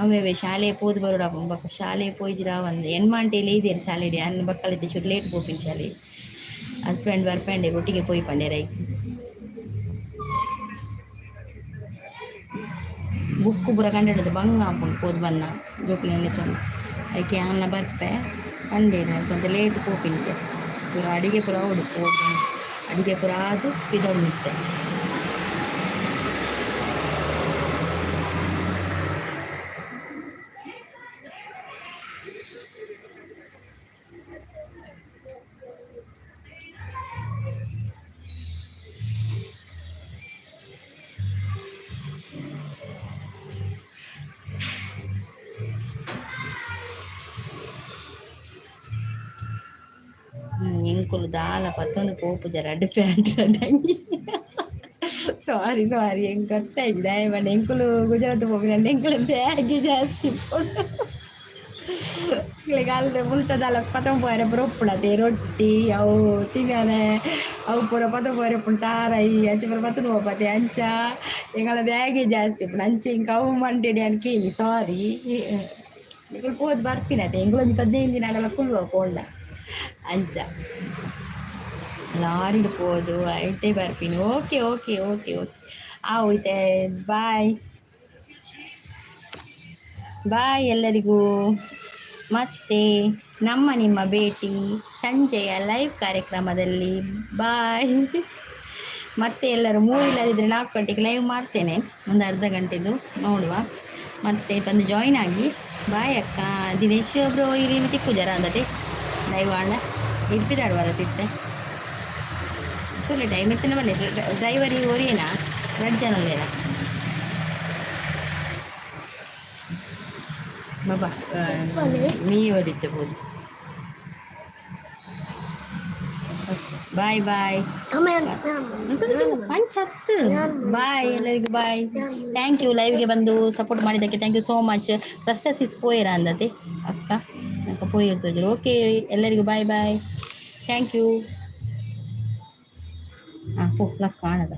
S1: ಅವೇ ಶಾಲೆ ಪೋದು ಬರೋಡ ಬೊಕ್ಕ. ಶಾಲೆ ಪೋಯಿಜ್ರ ಒಂದು ಎನ್ಮಾಂಟೆಲೇ ಇದ್ದೀರಿ ಶಾಲೆಡೆ ಅನ್ನ ಬಕ್ಕಲಿತ್ತೆ ಚೂರು ಲೇಟ್ ಪೋಪಿನ ಶಾಲೆ. ಹಸ್ಬೆಂಡ್ ಬರ್ಪಂಡೆ, ಒಟ್ಟಿಗೆ ಪೋಯಿ ಪಂಡೇರ. ಬುಕ್ಕು ಪೂರ ಕಂಡೆಡದು ಬಂಗ ಆಪುಂಡು ಪೋದು ಬನ್ನ ಜೋಕುಲೆನ್ ಲೆತ್ತೊಂದು. ಐಕೆ ಆನ್ಲ ಬರ್ಪೆ ಪಂಡೇರು ಒಂತೆ ಲೇಟ್ ಪೋಪಿನಿಗೆ. ಪೂರ ಅಡಿಗೆ ಪೂರ ಆವೊಡು ಪೋದು, ಅಡಿಗೆ ಪೂರ ಆದ್ ಪಿದಡ್ನಿತ್ತೆ. ಎಂಕುಲು ದಾಲ ಪತ್ತೊಂದು ಪೋಪುಜ, ರಡ್ಡ್ ಪ್ಯಾಂಟ್, ರಡ್ಡ್ ಅಂಗಿ. ಸಾರಿ ಸಾರಿ, ಎಂಕ್ ಗೊತ್ತಾಯ್ತು. ದಾಯೆ ಎಂಕುಲು ಗುಜರಾತ್ ಪೋಪಿನ, ಎಂಕುಲು ಬ್ಯಾಗ್ ಜಾಸ್ತಿ. ಎಂಕ್ಲೆಗ್ ಮುಲ್ತ ದಾಲ ಪತೊಂದು ಪೋಯೆರೆ ಪೂರ ಉಪ್ಪುಡತೆ, ರೊಟ್ಟಿ ಅವು ತಿನರೆ ಅವು ಪೂರ ಪತೊಂದು ಪೋಯೆರೆ ಉಪ್ಪುಂಡು, ತಾರಾಯಿ ಅಂಚ ಪೂರ ಪತ್ತೊಂದು ಪೋಪತೆ. ಅಂಚ ಎಂಕಲ್ನ ಬ್ಯಾಗೇ ಜಾಸ್ತಿ ಉಪ್ಪುಂಡು. ಅಂಚ ಎಂಕ್ ಅವು ಮಂಡೆಡ್ ಯಾನ್ ಕೇನಿ, ಸಾರಿ. ನಿಕುಲು ಪೋದು ಬರ್ಪಿನತೆ, ಎಂಕುಲು ಒಂಜಿ 15 ದಿನ ಆಂಡಲ ಕುಲ್ಲುವ ಪೋಂಡ. ಅಂಚ ಲಾರಿಡ್ ಪೋದು ಐಟೇ ಬರ್ಪಿನಿ. ಓಕೆ ಓಕೆ ಓಕೆ ಓಕೆ, ಆವು ಇತ್ತೆ. ಬಾಯ್ ಬಾಯ್ ಎಲ್ಲರಿಗೂ. ಮತ್ತೆ ನಮ್ಮ ನಿಮ್ಮ ಭೇಟಿ ಸಂಜೆಯ ಲೈವ್ ಕಾರ್ಯಕ್ರಮದಲ್ಲಿ. ಬಾಯ್. ಮತ್ತೆ ಎಲ್ಲರೂ ಮೂಡ್ ಇಲ್ಲದಿದ್ದರೆ 4 ಗಂಟೆಗೆ ಲೈವ್ ಮಾಡ್ತೇನೆ, ಒಂದು ಅರ್ಧ ಗಂಟೆದು ನೋಡುವ. ಮತ್ತೆ ಬಂದು ಜಾಯಿನ್ ಆಗಿ. ಬಾಯ್ ಅಕ್ಕ. ದಿನೇಶ್ ಬ್ರೋ, ಇಲ್ಲಿ ತಿಕ್ಕು ಜರ ಅಂದತೆ. ಲೈವ್ ಆಂಡ ಇರ್ಪಿದಾಡುವರ ತಿತ್ತೆ. ತುಲೆ ಟೈಮ್ ಇತ್ತಿನ ಬಲ್ಲೆ. ಡ್ರೈವರ್ ಒರಿಯೇನಾ, ರಡ್ಡ್ ಜನ ಉಲ್ಲೇನಾ? ಬಾಬಾ ಮೀ ಹೊಡಿತೆ ಬೋದು. Bye bye. ಪಂಚತ್ತು. ಬಾಯ್ ಎಲ್ಲರಿಗೂ, ಬಾಯ್. Thank you, ಲೈವ್ಗೆ ಬಂದು ಸಪೋರ್ಟ್ ಮಾಡಿದ್ದಕ್ಕೆ thank you so much. ಕ್ರಸ್ಟಸಿಸ್ ಪೋಯರ ಅಂದತೆ ಅಕ್ಕ. ಅಕ್ಕ ಪೋಯಿರ್ತದೆ. ಓಕೆ, ಎಲ್ಲರಿಗೂ ಬಾಯ್ ಬಾಯ್, thank you. ಹಾಂ, ಪೋ ಲಕ್ಕ ಆಣದ.